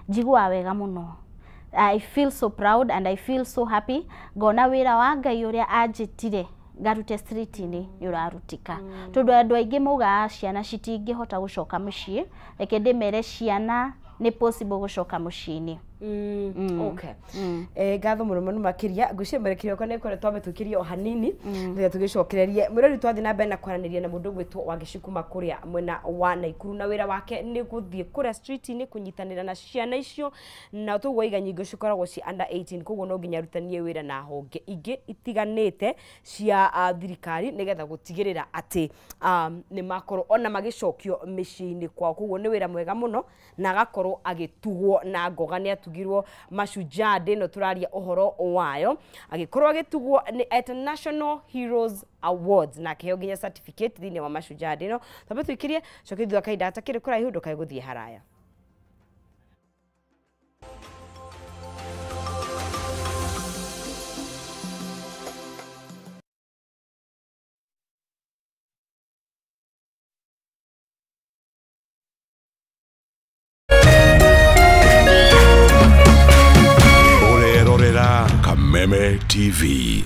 Njiguaga wega mũno. I feel so proud and I feel so happy ngona wĩra wa Ngai ũrĩa anjĩtire ngarute street-inĩ nĩ ũrarutika. Tondũ andũ aingĩ maugaga ciana citingĩhota gũcoka mũciĩ, reke ndĩmere ciana nĩ possible gũcoka mũciĩ-inĩ. Okay. Ngatho mũno mũno makĩria ngwĩciria mwerekeri wakwa nĩ twambe tũkĩrie o hanini nĩgetha tũgĩcokererie mwĩrori twathiĩ na mbere na kwaranĩria na mũndũ ũgwĩtwo Wangeci kuma kũrĩa mwena wa Naikuru na wĩra wake nĩ gũthiĩ kũrĩa street-inĩ kũnyitanĩra na ciana icio na tũguo iga nyingĩ cikoragwo ci under 18 koguo no nginya arutanie wĩra na honge ingĩ itiganĩte cia thirikari nĩgetha gũtigĩrĩra atĩ nĩ makorwo ona magĩcokio mĩciĩ-inĩ kwao koguo nĩ wĩra mwega mũno na agakorwo agĩtugwo na ngoga nĩ atugirwo Mashujaa Day no tũraria ũhoro wayo agĩkorwo agĩtugwo nĩ at National Heroes Awards na akĩheo nginya certificate thĩinĩ wa Mashujaa Day no twambe tũikĩrie coke thutha kahinda gatakĩrĩ kũraihu ndũkae gũthiĩ haraya. Kameme TV.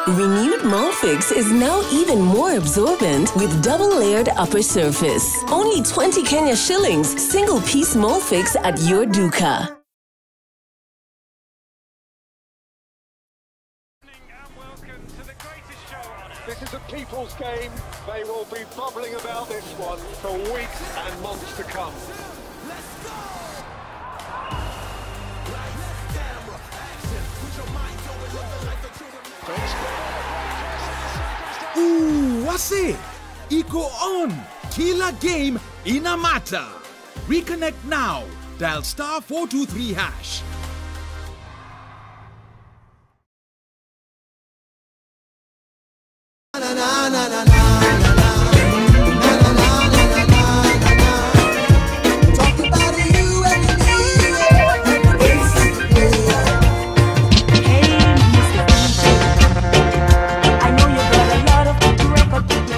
Renewed Molfix is now even more absorbent with double-layered upper surface. Only 20 Kenya shillings, single-piece Molfix at your duka. This is a people's game. They will be bubbling about this one for weeks and months to come. Let's go! Ooh, wase! Iko on! Kila game inamata! Reconnect now. Dial *423#. Na na na na.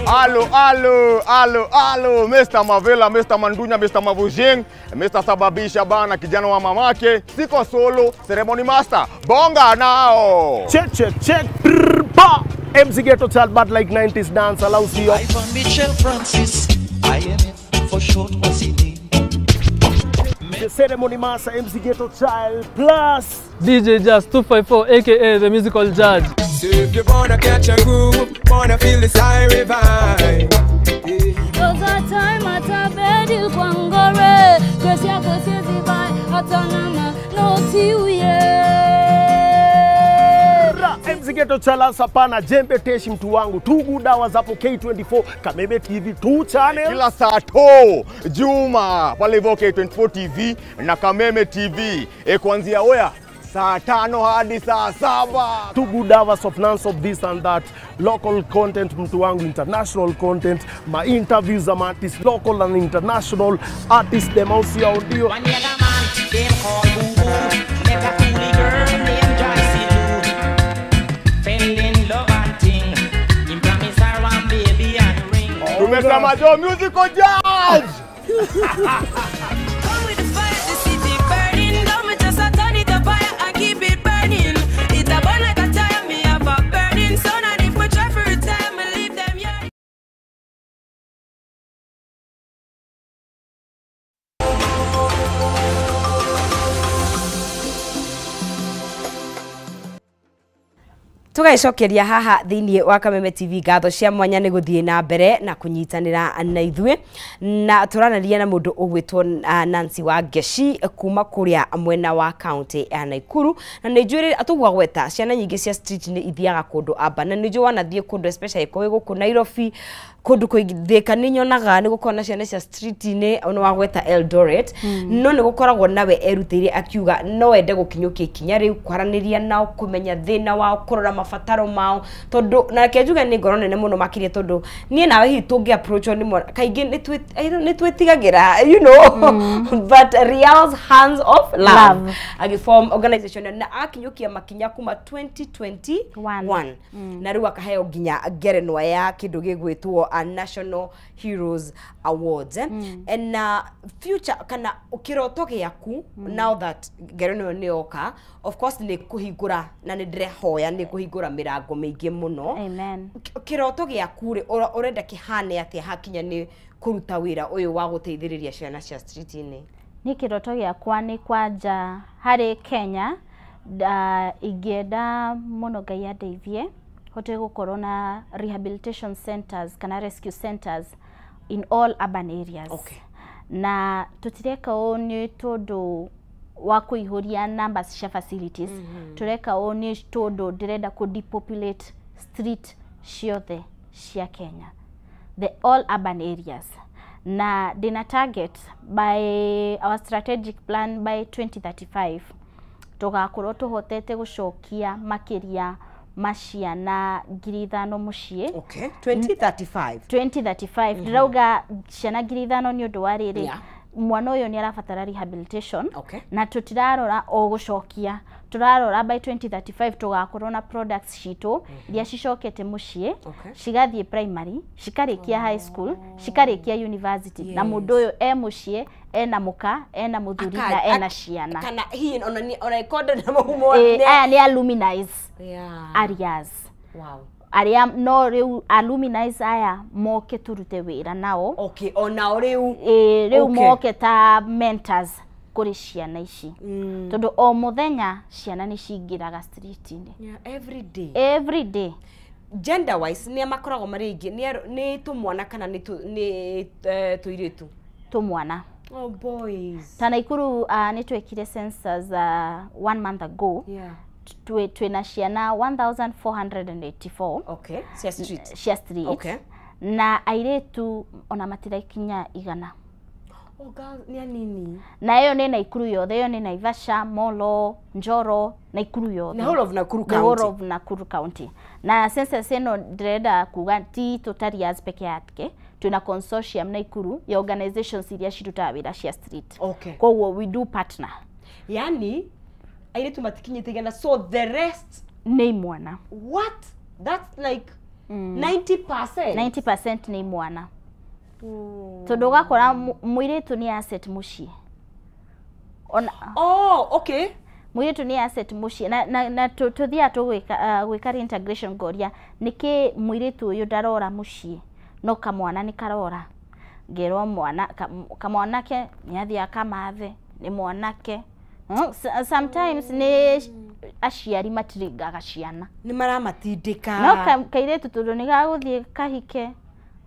Allo, allo, allo, allo, Mr. Mavela, Mr. Mandunya, Mr. Mavujing, Mr. Sababisha bana, kijana wa mamake, siko solo, ceremony master, bonga nao. Check, check, check, brr, ba. MC Ghetto Child, but like 90s dance, allows you. Ivan Mitchell Francis, IMF for short was he name. The ceremony master, MC Ghetto Child, plus DJ Jazz 254, aka the musical judge. So if you wanna catch a groove, wanna feel this high revive. Cause a time at a bed il kwangore, kwesi akosi zibai atanama no tiuye. MC Ghetto Child sapana jembe teshi mtu wangu tugu dawa zapo K24 Kameme TV 2 channel kila saa to Juma pale hivyo K24 TV na Kameme TV kuanzia oya saa 5 hadi saa 7. Two good hours of non-stop this and that, local content mtu wangu, international content, my interviews ama artists, local and international artists them out here audio. Tumesema jo musical judge. Tugaicokeria haha thiini wa Kameme TV ngatho cia mwanya ni guthie na mbere na kunyitanira na ithue na turanaria na mundu ugwitwo Nancy Wangeci kuma kuria mwena wa county ya Naikuru na ni njui atugwa gweta ciana nyingi cia street ni ithiaga kundu aba na ni njui wanathie kundu especially ko guku Nairobi kundu kuithika ni nyonaga ni gukona ciana cia street ni ono wa gweta Eldoret no ni gukoragwo nawe erutire akiuga no ende gukinyukia ikinya riu kwaraniria nao kumenya thina wao kurora mabataro mao tondu na reke njuge ni ngoro nene muno makiria tondu nie nawe hihi tungi approach ni mwana kaingi ni twitigagira you know but Real's Hands of Love agiform organization na akinyukia makinya kuma 2021 na riu akaheo nginya ngerenwa ya kindu gigwitwo National Heroes Awards, eh? And future kana kĩroto gĩaku, now that ngerenwa ĩyo nĩ yoka, of course nĩ kũhingũra, na nĩ ndĩrehoya nĩ kũhingũra mĩrango mĩingĩ mũno. Amen. Kĩroto gĩaku rĩ, ũrenda kĩhane atĩa hakinya nĩ kũruta wĩra ũyũ wa gũteithĩrĩria ciana cia street-inĩ? Niĩ kĩroto gĩakwa nĩ kwanja harĩ Kenya, ingĩenda mũno Ngai andeithie hote gũkorwo na rehabilitation centers kana rescue centers in all urban areas. Na tũtireka ũũ nĩ tondũ wa kũihũria numbers cia facilities, tũreka ũũ nĩ tondũ ndĩrenda kũ depopulate street ciothe cia Kenya, the all urban areas. Na ndĩna target by our strategic plan, by 2035 tũgakorwo tũhotete gũcokia makĩria ma ciana 5,000 mũciĩ. Okay, 2035. 2035. Ndĩrauga ciana 5,000 nĩ ũndũ wa rĩrĩ, mwana ũyũ nĩ arabatara rehabilitation. Na tũtirarora o gũcokia, tũrarora by 2035 tũgakorwo na products citũ iria cicokete mũciĩ, cigathiĩ primary, cikarĩkia high school, cikarĩkia university, na mũndũ ũyũ e mũciĩ, ena mũka, ena mũthuri na ena ciana. Kana hihi ona ikonda na mahumo. Aya nĩ aluminize arias arĩa no rĩu aluminize aya moke tũrute wĩra nao. Okay, onao rĩu. Ĩĩ, rĩu moke ta mentors kũrĩ ciana ici, tondũ o mũthenya ciana nĩ cingĩraga street-inĩ. Yeah, every day. Every day. Gender wise, nĩ makoragwo marĩ aingĩ, nĩ tũmwana kana nĩ tũirĩtu? Tũmwana. Oh, boys. Ta Naikuru, nĩ twekire census one month ago. Twĩna ciana 1484. Okay, cia street. Cia street. Na airĩtu ona matirakinya 100. Oh, girls nĩ anini. Na ĩyo nĩ Naikuru yothe, ĩyo nĩ Naivasha, Molo, Njoro, Naikuru yothe. The whole of Nakuru The whole County. of Nakuru County. Na census ĩno ndĩrenda kuga ti Totarians peke yake, twĩna consortium Naikuru ya organizations iria cirutaga wĩra cia street. Koguo we do partner. Yani airĩtu matikinyĩte 100, so the rest nĩ imwana. What, that's like 90%. 90% nĩ imwana, tondũ ũgakora mũirĩtu nĩ asset mũciĩ ona. Oh, okay. Mũirĩtu nĩ asset mũciĩ, na tũthiaga tũgwĩka gwĩka reintegration, ngoria nĩkĩ mũirĩtu ũyũ ndarora mũciĩ no kamwana nĩ karora, ngerwo mwana kamwanake nĩ athiĩ akamathe nĩ mwanake. Sometimes nĩ aciari matiringaga ciana. Nĩ maramatindĩka. No kairĩtu tondũ nĩ gagũthiĩ kahike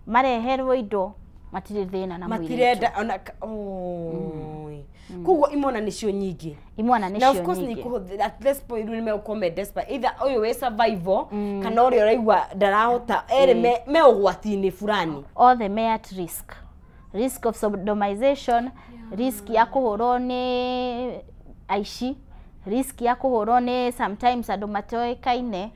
mareherwo indo, matirĩ thĩna na mũirĩtu. Matirenda ona oi. Koguo imwana nĩcio nyingĩ. Imwana Na of nĩcio course nyingĩ. nĩ kũhũthĩra at this point rĩu nĩ megũkorwo me desperate, either ũyũ wĩ survival kana ũrĩa ũraigua ndarahota, erĩ me ũgwati-inĩ fulani. Othe me at risk, risk of sodomization, risk ya kũhũrwo nĩ aici, risk ya kũhũrwo nĩ sometimes andũ matoĩkaine,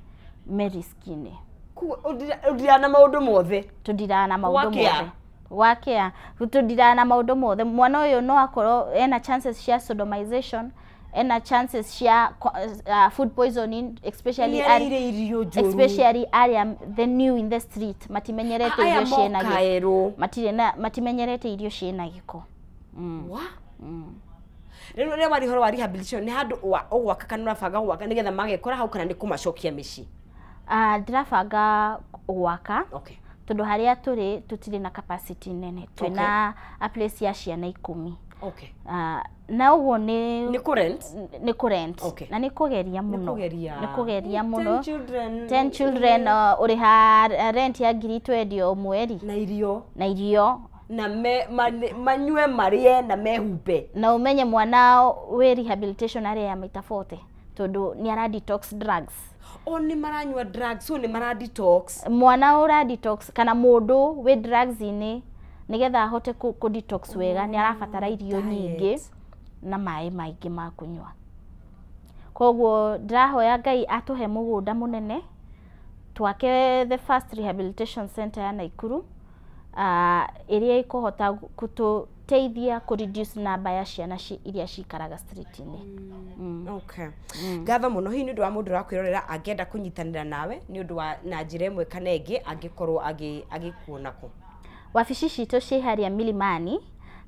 me risk-inĩ. Koguo ũndiraga na maũndũ mothe. Tũndiraga na maũndũ Gwakĩa. mothe, gwakĩa tũndiraga na maũndũ mothe. Mwana ũyũ no akorwo ena chances cia sodomization, ena chances cia food poisoning, especially Nĩ arĩire irio njũru. Especially arĩa the new in the street, matimenyerete Aya irio ciĩna moka gĩko. erũ. Matirĩ na matimenyerete irio ciĩna gĩko. Wa rĩu rĩrĩa wari ũhoro wa rehabilitation, nĩ handũ ũgwaka kana ũrabanga gwaka nĩgetha magekora hau, kana nĩ kũmacokia mĩciĩ? Ah, ndĩrabanga gwaka, tondũ harĩa tũrĩ tũtirĩ na capacity nene, twĩna a place ya ciana 10. Ah, na ũguo nĩ Nĩ kũ-rent? Nĩ kũ-rent. Na nĩ kũgeria mũno. Kũgeria. Nĩ kũgeria mũno. 10 children. 10 children, ũrĩha rent ya ngiri 20 o mweri. Na irio. Na irio. Na manyue, marĩe na mehumbe. Na ũmenye mwana wĩ rehabilitation arĩa maita 40, tondũ nĩ ara detox drugs. O nĩ maranyua drugs, so nĩ mara detox. Mwana ũra detox kana mũndũ wĩ drugs-inĩ, nĩgetha ahote kũ detox wega, nĩ arabatara irio nyingĩ na maĩ maingĩ ma kũnyua. Koguo ndĩrahoya Ngai atũhe mũgũnda mũnene twake the first rehabilitation center ya Naikuru, ĩrĩa ĩkũhota kũtũ Teithia kũ reduce namba ya ciana iria cikaraga street-inĩ. Okay. Ngatho mũno. Hihi nĩ ũndũ wa mũndũ ũrakwĩrorera angĩenda kũnyitanĩra nawe nĩ ũndũ wa na njĩra ĩmwe kana ĩngĩ, angĩkorwo agĩkuona kũ? Wabici citũ ciĩ harĩa Milimani,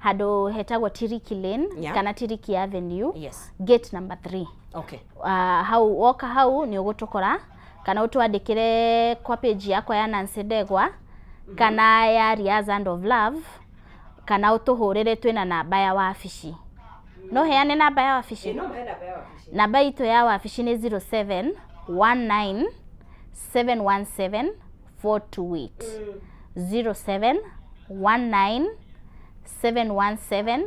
handũ hetagwo Tiriki Lane kana Tiriki Avenue, gate number 3. Hau woka hau nĩ ũgũtũkora, kana ũtwandĩkĩre kwa page yakwa ya Nancy Ndegwa kana ya Riaz and of Love, kana ũtũhũrĩre, twĩna namba ya wabici. No heane namba ya wabici? Namba itũ ya wabici nĩ 0719 717 428, 0719 717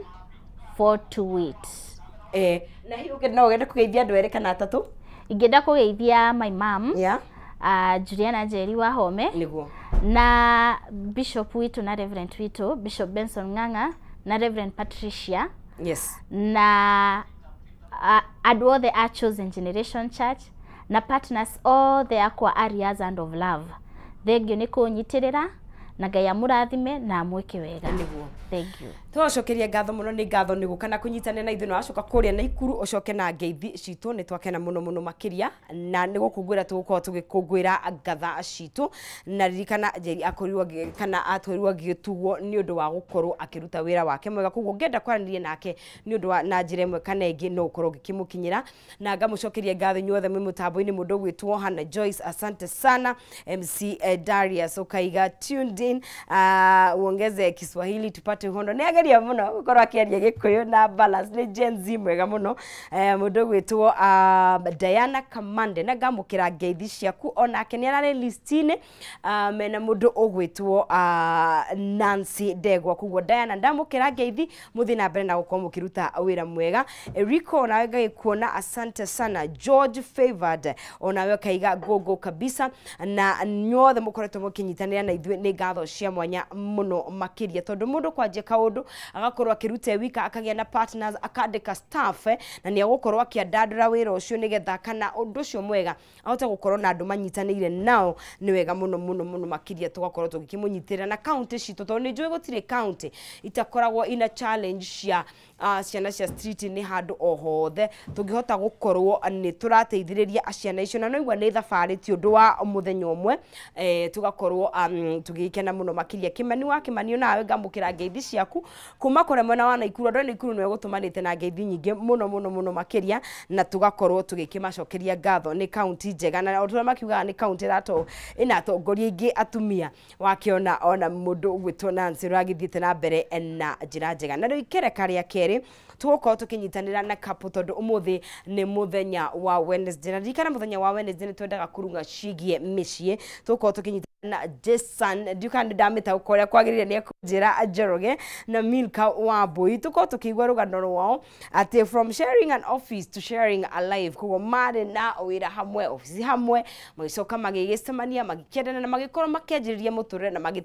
428. Na hihi no ũgende kũgeithia andũ erĩ kana atatũ? Ingĩenda kũgeithia my mom, Juliana Njeri Wahome, na bishop witũ na reverend witũ, Bishop Benson Ng'ang'a na Reverend Patricia, na andũ othe a Chosen Generation Church na partners othe akwa a Riaz and of Love. Thengiũ nĩ kũnyitĩrĩra, na Ngai amũrathime na amwĩke wega. Thank you. Twacokeria ngatho mũno, nĩ ngatho nĩ gũka na kũnyitanĩra na ithuĩ, na wacoka kũrĩa Naikuru ũcoke na ngeithi citũ. Nĩ twakena mũno mũno makĩria, na nĩ gũkũngũĩra tũgũkorwo tũgĩkũngũĩra ngatha citũ. Na ririkana Njeri akorirwo kana atwarirwo agĩtugwo nĩ ũndũ wa gũkorwo akĩruta wĩra wake mwega. Koguo ngenda kwaranĩria nake nĩ ũndũ wa na njĩra ĩmwe kana ĩngĩ, no ũkorwo ũgĩkĩmũkinyĩra. Na ngamũcokeria ngatho inyuothe mwĩ mũtambo-inĩ, mũndũ ũgwĩtwo Hannah Joyce, asante sana. MC Darius ũkaiga tuned in, uongeze Kiswahili tupate uhondo. Nĩ ageria mũno gũkorwo akĩaria Gĩkũyũ na balance, nĩ Gen Z mwega mũno. Mũndũ ũgwĩtwo Diana Kamande, na ngamũkĩra ngeithi ciaku, onake nĩ ararĩ list-inĩ, mena mũndũ ũgwĩtwo Nancy Ndegwa. Koguo Diana, ndamũkĩra ngeithi, mũthiĩ na mbere na gũkorwo mũkĩruta wĩra mwega. Rico, onawe ngagĩkuona, asante sana. George Favored, onawe ũkaiga go kabisa. Na nyothe mũkoretwo mũkĩnyitanĩra na ithuĩ, nĩ ngatho cia mwanya mũno makĩria, tondũ mũndũ kwanjia kaũndũ agakorwo akĩruta e wika, akagĩa na partners, akandĩka staff, na nĩ agũkorwo akĩandandũra wĩra ũcio nĩgetha kana ũndũ ũcio mwega ahote gũkorwo na andũ manyitanĩire nao. Nĩ wega mũno mũno mũno makĩria tũgakorwo tũgĩkĩmũnyitĩrĩra na kaunti citũ, tondũ nĩ njũĩ gũtirĩ kaunti itakoragwo ina challenge cia ciana cia street. Nĩ handũ o hothe tũngĩhota gũkorwo nĩ tũrateithĩrĩria ciana icio, na noigua nĩ thabarĩ, ti ũndũ wa mũthenya ũmwe, tũgakorwo tũgĩkena mũno makĩria. Kĩmani wa Kĩmani, onawe ngamũkĩra ngeithi ciaku kuma kũrĩa mwena wa Naikuru. Andũ a Naikuru nĩwe gũtũmanĩte na ngeithi nyingĩ mũno mũno mũno makĩria, na tũgakorwo tũgĩkĩmacokeria ngatho. Nĩ kaunti njega, na o ũrĩa makiugaga nĩ kaunti ĩna atongoria aingĩ atumia, wakĩona ona mũndũ ũgwĩtwo Nancy ũragĩthiĩte na mbere na njĩra njega. Na rĩu ikereka rĩa kerĩ tũgũkorwo tũkĩnyitanĩra na couple, tondũ ũmũthĩ nĩ mũthenya wa Wednesday, na ririkana mũthenya wa Wednesday nĩ twendaga kũrunga ciĩgiĩ mĩciĩ. Tũgũkorwo tũkĩnyitanĩra na Jason, ndiũka nĩ ndamĩta ũrĩa kwagĩrĩire, nĩ ekũnjĩra, Njoroge na Milka Wambui, tũkorwo tũkĩigua rũgano rwao atĩ from sharing an office to sharing a life. Koguo marĩ na wĩra hamwe, ofici hamwe, magĩcoka magĩgĩcemania, magĩkĩendana na magĩkorwo makĩanjĩrĩria mũtũrĩre na magĩ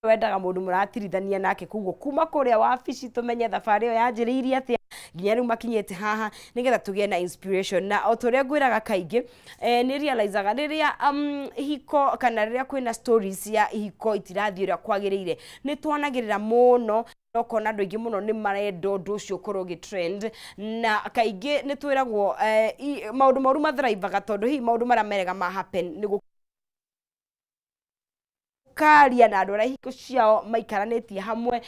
wendaga mũndũ mũratirithania nake. Koguo kuma kũrĩa wabici tũmenye thabarĩ ĩyo yanjĩrĩirie atĩa nginya rĩu makinyĩte haha, nĩgetha tũgĩe na inspiration. Na o ta ũrĩa ngwĩraga kaingĩ, nĩ realizaga rĩrĩa ihiko kana rĩrĩa kwĩna stories cia ihiko itirathiĩ ũrĩa kwagĩrĩire, nĩ twanagĩrĩra mũno, ũkona andũ aingĩ mũno nĩ marenda ũndũ ũcio ũkorwo ũgĩ-trend. Na kaingĩ nĩ twĩragwo maũndũ moru mathrivaga, tondũ hihi maũndũ marĩa merega ma happen nĩ gũkaria na andũ arĩa ihiko ciao maikaranĩtie hamwe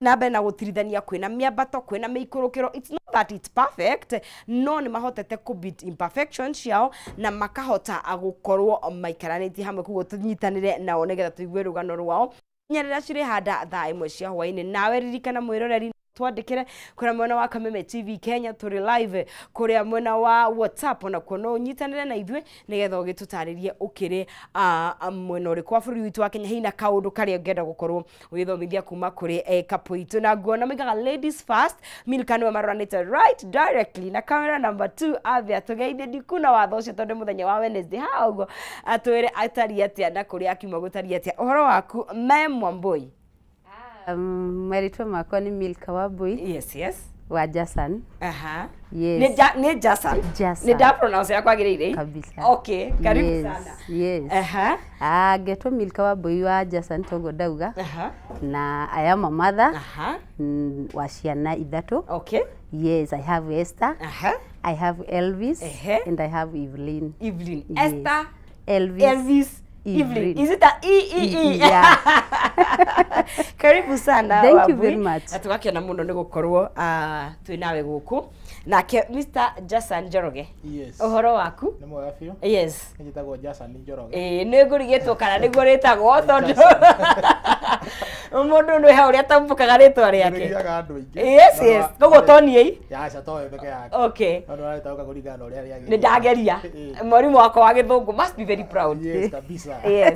na mbere na gũtirithania, kwĩna mĩambato, kwĩna mĩikũrũkĩro. It's not that it's perfect, no nĩ mahotete kũ beat imperfection ciao na makahota gũkorwo maikaranĩtie hamwe. Koguo tũnyitanĩre nao nĩgetha tũigue rũgano rwao nginya rĩrĩa cirĩhanda thaa 1 cia hwaĩ-inĩ. Nawe ririkana mwĩroreri, twandĩkĩre kũrĩa mwena wa Kameme TV Kenya, tũrĩ live kũrĩa mwena wa WhatsApp, ona kuo no ũnyitanĩre na ithuĩ nĩgetha ũgĩtũtarĩrie ũkĩrĩ mwena ũrĩkũ wa bũrũri witũ wa Kenya, hihi na kaũndũ karĩa ũngĩenda gũkorwo ũgĩthomithia kuma kũrĩ couple itũ. Na nguona moigaga ladies first, Milka nĩwe maroranĩte right directly na camera number 2. Ambe atũgeithie, ndikuna watho ũcio tondũ mũthenya wa Wednesday ha ũguo, atwĩre atariĩ atĩa na kũrĩa akiuma gũtariĩ atĩa. Ũhoro waku, Ma'am Wambui? Marĩtwa makwa nĩ Milka Wambui. Yes. Wa Jason. Aha. Yes. Ni Jason. Jason. Ni da pronounce yakwa gĩrĩire. Kabisa. Okay, karibu yes, sana. Yes. Aha. Ah, ngetwo Milka Wambui wa Jason toguo ndauga. Aha. Na I am a mother. Aha. Wa ciana ithatũ. Okay. Yes, I have Esther. Aha. I have Elvis. Ehe. And I have Evelyn. Evelyn. Yes. Esther. Elvis. Elvis. Evelyn. Is it a E E E? Yeah. Karibu sana. Thank you Wambui. very much. Na tũgakena mũno nĩ gũkorwo twĩ nawe gũkũ. Nake Mr. Jason Njoroge. Yes. Ũhoro waku? Nĩ mwega biũ. Yes. Nĩ njĩtagwo Jason Njoroge. Ĩĩ nĩ ngũrigĩtwo kana nĩguo rĩtagwo tondũ mũndũ nĩ hau ũrĩa atambũkaga rĩtwa rĩake. Nĩrĩgiaga andũ aingĩ. Yes, yes. Koguo to niĩ. Aca to we peke yake. Okay. No nĩũrarĩtamũka kũringana na ũrĩa rĩagĩrĩire. Nĩ ndageria. Mwarimũ wakwa wa gĩthũngũ must be very proud. Yes, kabisa. Yes.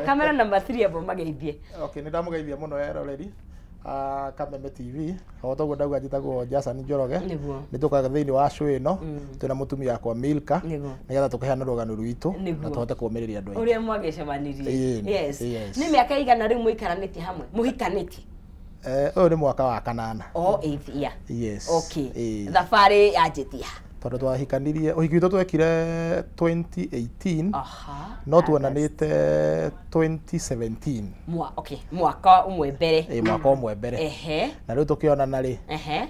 Kamera number 3 abo mageithie. Okay, nĩ ndamũgeithia mũno eroreri a Kameme TV. O toguo ndauga njĩtagwo Jason Njoroge. Nĩguo. Nĩ tũkaga thĩinĩ wa show ĩno twĩna mũtumia wakwa Milka Nĩguo. nĩgetha tũkĩheana rũgano rwitũ Nĩguo. na tũhote kũũmĩrĩria andũ aingĩ. Ũrĩa mwagĩcemanirie. Ĩĩ, Yes. yes. Nĩ mĩaka igana rĩu mũikaranĩtie hamwe? Mũhikanĩtie? Ũyũ nĩ mwaka wa kanana. O eighth year. Yes. Okay. Ĩĩ. Thabarĩ yanjĩtie. Tondũ twahikanirie ũhiki witũ twekire 2018. Aha. No tuonanĩte 2017. Okay, mwaka ũmwe mbere. Ĩĩ, mwaka ũmwe mbere. Ehe. Na rĩu tũkĩonana rĩ, Ehe.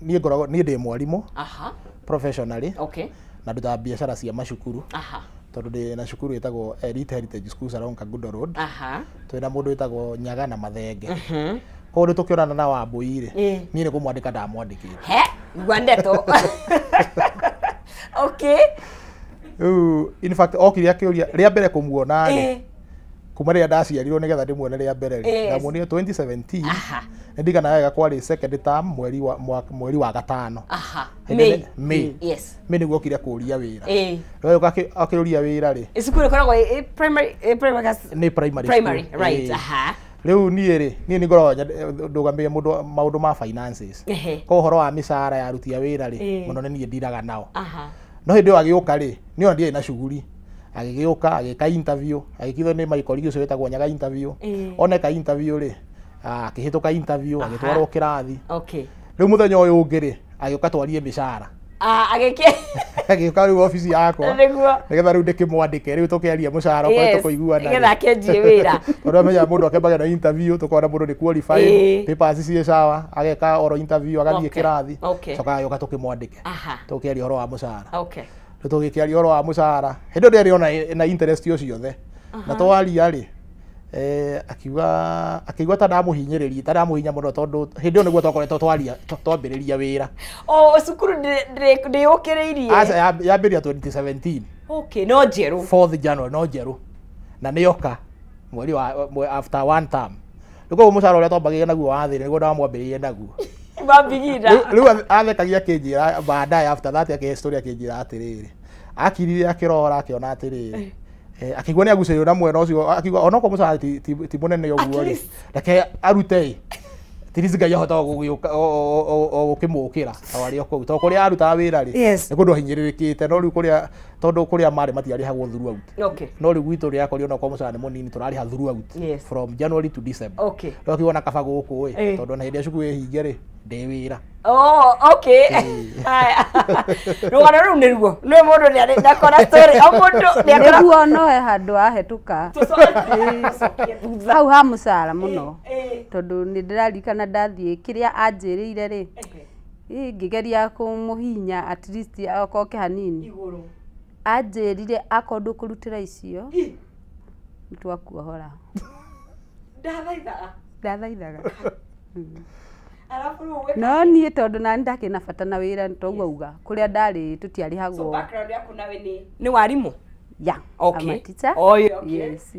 niĩ ngoragwo niĩ ndĩ mwarimũ Aha. professionally. Okay. Na ndutaga biacara cia macukuru. Aha. Tondũ ndĩ na cukuru ĩtagwo Elite Heritage Schools along Kangundo Road. Aha. Twĩna mũndũ wĩtagwo Nyaga na Mathenge. Koguo rĩu tũkĩonana na Wambui rĩ, niĩ nĩ kũmwandĩka ndamwandĩkĩte. He, igua ndeto. Okay. Rĩu in fact okire akĩũria rĩa mbere kũmuona rĩ, Ĩĩ. kuma rĩrĩa ndaciarirwo nĩgetha ndĩmuone rĩa mbere rĩ, Yes. ndamuonire 2017. Nĩ ndirikanaga wega kwarĩ second term mweri wa gatano. Aha. Hĩndĩ May. ĩrĩa- May. Yes. May nĩguo okire kũũria wĩra. Ĩĩ. Rĩu akĩũria wĩra rĩ, Cukuru ĩkoragwo ĩ primary, ĩ primary nĩ primary Primary, school. right. Ĩĩ. Aha. Rĩu niĩ rĩ, niĩ nĩ ngoragwo ndũgamĩrĩire mũndũ maũndũ ma finances. Ehe. Koguo ũhoro wa mĩcara ya aruti a wĩra rĩ, Ĩĩ. mũno nĩ niĩ ndiraga nao. Aha. No hĩndĩ ĩyo agĩũka rĩ, niĩ ona ndiarĩ na shughuli. Agĩgĩũka, agĩka interview, agĩkithwo nĩ my colleague ũcio wĩtagwo Nyaga interview. Ĩĩ. Oneka interview rĩ, akĩhĩtũka interview, agĩtwarwo kĩrathi. Okay. Rĩu mũthenya ũyũ ũngĩ rĩ, agĩũka twarie mĩcara. Ah, agĩkĩ Agĩũka rĩu obici yakwa. Nĩguo. Nĩgetha rĩu ndĩkĩmwandĩke, rĩu tũkĩaria mũcara okorwo Yes, tũkũiguana. nĩgetha akĩanjie wĩra. Tondũ amenya mũndũ akĩambaga na interview, tũkona mũndũ nĩ qualified, Ĩĩ. papers ciĩ sawa, ageka oro interview, agathiĩ Okay. kĩrathi, Okay. coka agĩũka tũkĩmwandĩke. Aha. Tũkĩaria ũhoro wa mũcara. Okay. Rĩu tũgĩkĩaria ũhoro wa mũcara. Hĩndĩ ĩyo ndĩarĩ ona na interest o ciothe. Na twaria rĩ, akiuga akĩigua ta ndamũhinyĩrĩria, ta ndamũhinya mũno tondũ hĩndĩ ĩyo nĩguo twakoretwo twaria twambĩrĩria wĩra. O cukuru ndĩyũkĩrĩirie. Aca yambĩrĩria 2017. Okay, no njerũ. 4th January no njerũ. Na nĩyoka mweri wa after one term. Rĩu koguo mũcara ũrĩa twambagĩrĩria naguo wa thĩ nĩguo ndamwambĩrĩirie naguo. Mambigina. Rĩu athekagia akĩnjĩra baadaye after that akĩhe story akĩnjĩra atĩrĩrĩ. Akirire akĩrora akĩona atĩrĩrĩ. Akĩigua nĩ agucĩrĩrio na mwena ũcio akiuga onokorwo mũcara ti mũnene ũguo rĩ, reke arute ĩ. At least Ngai ahota gũgĩũka gũkĩmũkĩra o arĩ o kũu. Tondũ kũrĩa arutaga wĩra rĩ, Yes. nĩ kũndũ ahinyĩrĩrĩkĩte no rĩu kũrĩa tondũ kũrĩa marĩ matiarĩhagwo throughout. Okay. No rĩu gwitũ rĩakorirwo onokorwo mũcara nĩ mũnini tũrarĩha throughout. Yes. From January to December. Okay. Rĩu akiuga ona kaba gũkũ ĩ, Ĩ. tondũ ona hĩndĩ ĩrĩa cukuru ĩhinge rĩ, ndĩ wĩra. Oh, okay. Haya. Rũgano rũu nĩruo. Nĩ mũndũ nĩakora story. O mũndũ nĩakora Nĩguo no he handũ ahetũka. Hau ha mũcara mũno. Tondũ nĩ ndĩraririkana ndathiĩ kĩrĩa anjĩrĩire rĩ, ngĩgeria kũmũhihinya at least okoke hanini. Anjĩrire akorwo ndũkũrutĩra icio, nĩtwakuohora. Ndathaithaga. Ndathaithaga. Alafu rĩu ũgĩka- No niĩ tondũ nani ndakĩrĩ na bata na wĩra toguo auga kũrĩa ndarĩ tũtiarĩhagwo. So background yaku nawe nĩ nĩ warimũ? Yeah. Okay. I'm a teacher. Oh, yeah, okay. Yes.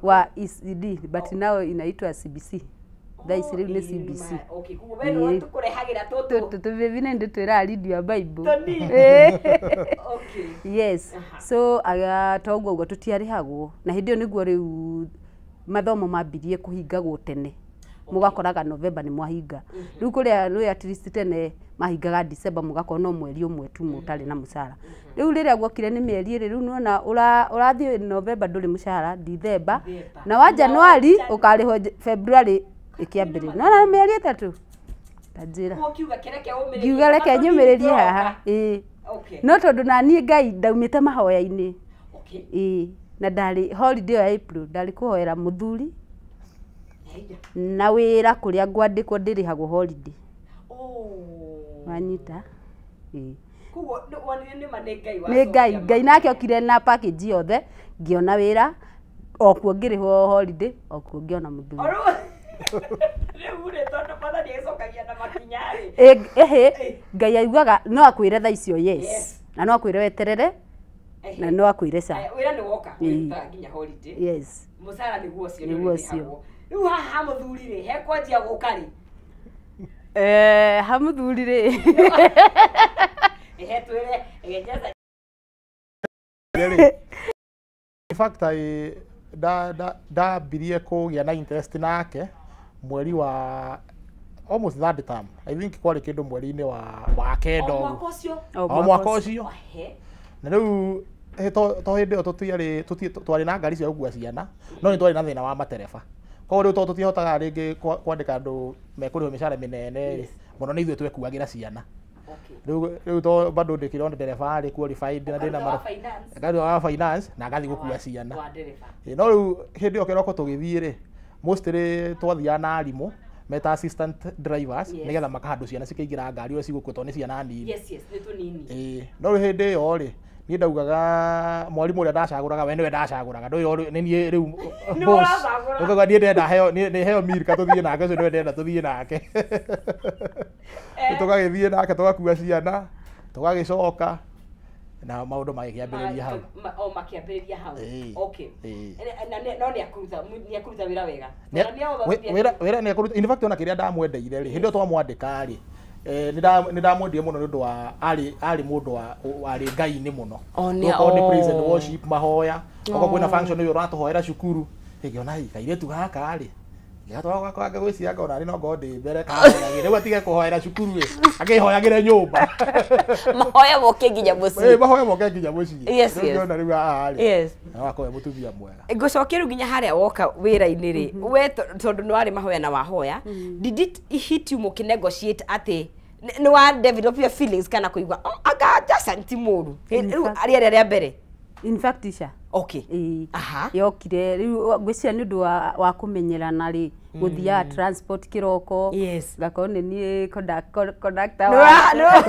Wa ECD but now inaitwa CBC. Thaa ici rĩu nĩ CBC. Okay, koguo we nĩwe tũkũrehagĩra tũtũ. Tũtũ tũbĩbi nĩ ndĩtwĩraga read your Bible. Tũnini. Okay. Yes. So toguo ũguo tũtiarĩhagwo na hĩndĩ ĩyo nĩguo rĩu mathomo mambirie kũhingagwo tene. Mũgakoraga November nĩ mwahinga. Rĩu kũrĩa rĩ at least tene mahingaga December mũgakorwo no mweri ũmwe tu mũtarĩ na mũcara. Rĩu rĩrĩa guokire nĩ mĩeri ĩrĩ rĩu nĩwona ũrathiĩ November ndũrĩ mũcara, December na wa January ũkarĩhwo February ĩkĩambĩrĩria. Nĩwona nĩ mĩeri ĩtatũ. Ta njĩra. Ũkiuga kĩreke ũmĩrĩrie. Ngiuga reke nyũmĩrĩrie haha. Ĩĩ. Okay. No tondũ na niĩ Ngai ndaumĩte mahoya-inĩ. Okay. Ĩĩ. Na ndarĩ holiday ya April ndarĩ kũhoera mũthuri na wĩra kũrĩa ngwandĩkwo ndĩrĩhagwo holiday. Oh. Wanyita? Ĩĩ. Koguo wonire nĩ ma nĩ Ngai Nĩ Ngai, Ngai nake okire na package yothe, ngĩona wĩra o kuo ngĩrĩhwo holiday, o kuo ngĩona mũthuri. Rĩu rĩ tondũ mwathani agĩcokagia na makinya rĩ. Ĩhĩ, Ngai augaga no akwĩre thaa icio yes, na no akwĩre weterere, na no akwĩre ca. Wĩra nĩ woka, wĩrutaga nginya holiday. Yes. Mũcara nĩguo ũcio Nĩguo ũcio. Rĩu haha mũthuri rĩ, hekwanjia gũka rĩ? Ha mũthuri rĩ. Ehe twĩre, ehe. In fact, I ndambirie kũgĩa na interest nake mweri wa almost third term. I think kwarĩ kĩndũ mweri-inĩ wa kenda O ũguo. mwaka ũcio? O mwaka ũcio. Na rĩu to hĩndĩ ĩyo tũtiarĩ twarĩ na ngari cia gũkua ciana, no nĩ twarĩ na thĩna wa matereba. Koguo rĩu to tũtihotaga rĩngĩ kwandĩka andũ mekũrĩhwo mĩcara mĩnene rĩ, mũno nĩ ithuĩ twekuagĩra ciana. Rĩu to bado ndĩkĩrĩ ona ndereba rĩ qualified na ndĩna Ũkaruta wa finance. Ngaruta wa finance na ngathiĩ gũkua ciana. Wa ndereba. No rĩu hĩndĩ ĩyo kĩroko tũgĩthiĩ rĩ, mostly twathiaga na arimũ meta assistant drivers, nĩgetha makahandũ ciana cikaingĩra ngari ũrĩa cigũkua tondũ nĩ ciana nini. Yes, nĩ tũnini. Ĩĩ, no rĩu hĩndĩ ĩyo rĩ, niĩ ndaugaga mwarimũ ũrĩa ndacagũraga we nĩwe ndacagũraga, ndũĩ nĩ niĩ rĩu Nĩwe boss. ũracagũra. Ũkauga niĩ ndĩrenda heo nĩ heo Milka tũthiĩ nake, ũcio nĩwe ndĩrenda tũthiĩ nake. Tũgagĩthiĩ nake tũgakua ciana, tũgagĩcoka na maũndũ magĩkĩambĩrĩria hau. O makĩambĩrĩria hau. Ĩĩ. Okay. Ĩĩ. Na no nĩ akũruta wĩra wega. Wĩra nĩ akũruta. In fact, ona kĩrĩa ndamwendeire rĩ, hĩndĩ ĩyo twamwandĩka rĩ, nĩ ndamwendire mũno nĩ ũndũ wa arĩ mũndũ wa arĩ Ngai-inĩ mũno. Okorwo nĩ praise and worship, mahoya, okorwo kwĩna function ĩyo ũratũhoera cukuru, ngĩona ĩ kairĩtu gaka rĩ, gatwara gwakwa ngwĩciria ngona nĩ no ngorwo ndĩ mbere kahoyagĩre, rĩu atige kũhoera cukuru ĩ, akĩhoyagĩre nyũmba. Mahoya moke nginya mũciĩ. Mahoya moke nginya mũciĩ. Yes, Rĩu yes. ngĩona rĩu haha rĩ, Yes. no akorwo e mũtumia mwega. Ngũcokia rĩu nginya harĩa woka wĩra-inĩ rĩ, we tondũ nĩ warĩ mahoya na wahoya, did it hit you mũkĩ negotiate atĩ nĩ wa develop your feelings kana kũigua, oh, anga Jason ti mũru rĩu rĩarĩa rĩa mbere? In fact, Isha. Okay. Ĩĩ. Yokire rĩu ngwĩciria nĩ ũndũ wa kũmenyerana rĩ, gũthiaga transport kĩroko. Yes. Ngakorwo nĩ niĩ conductor Nĩ wa.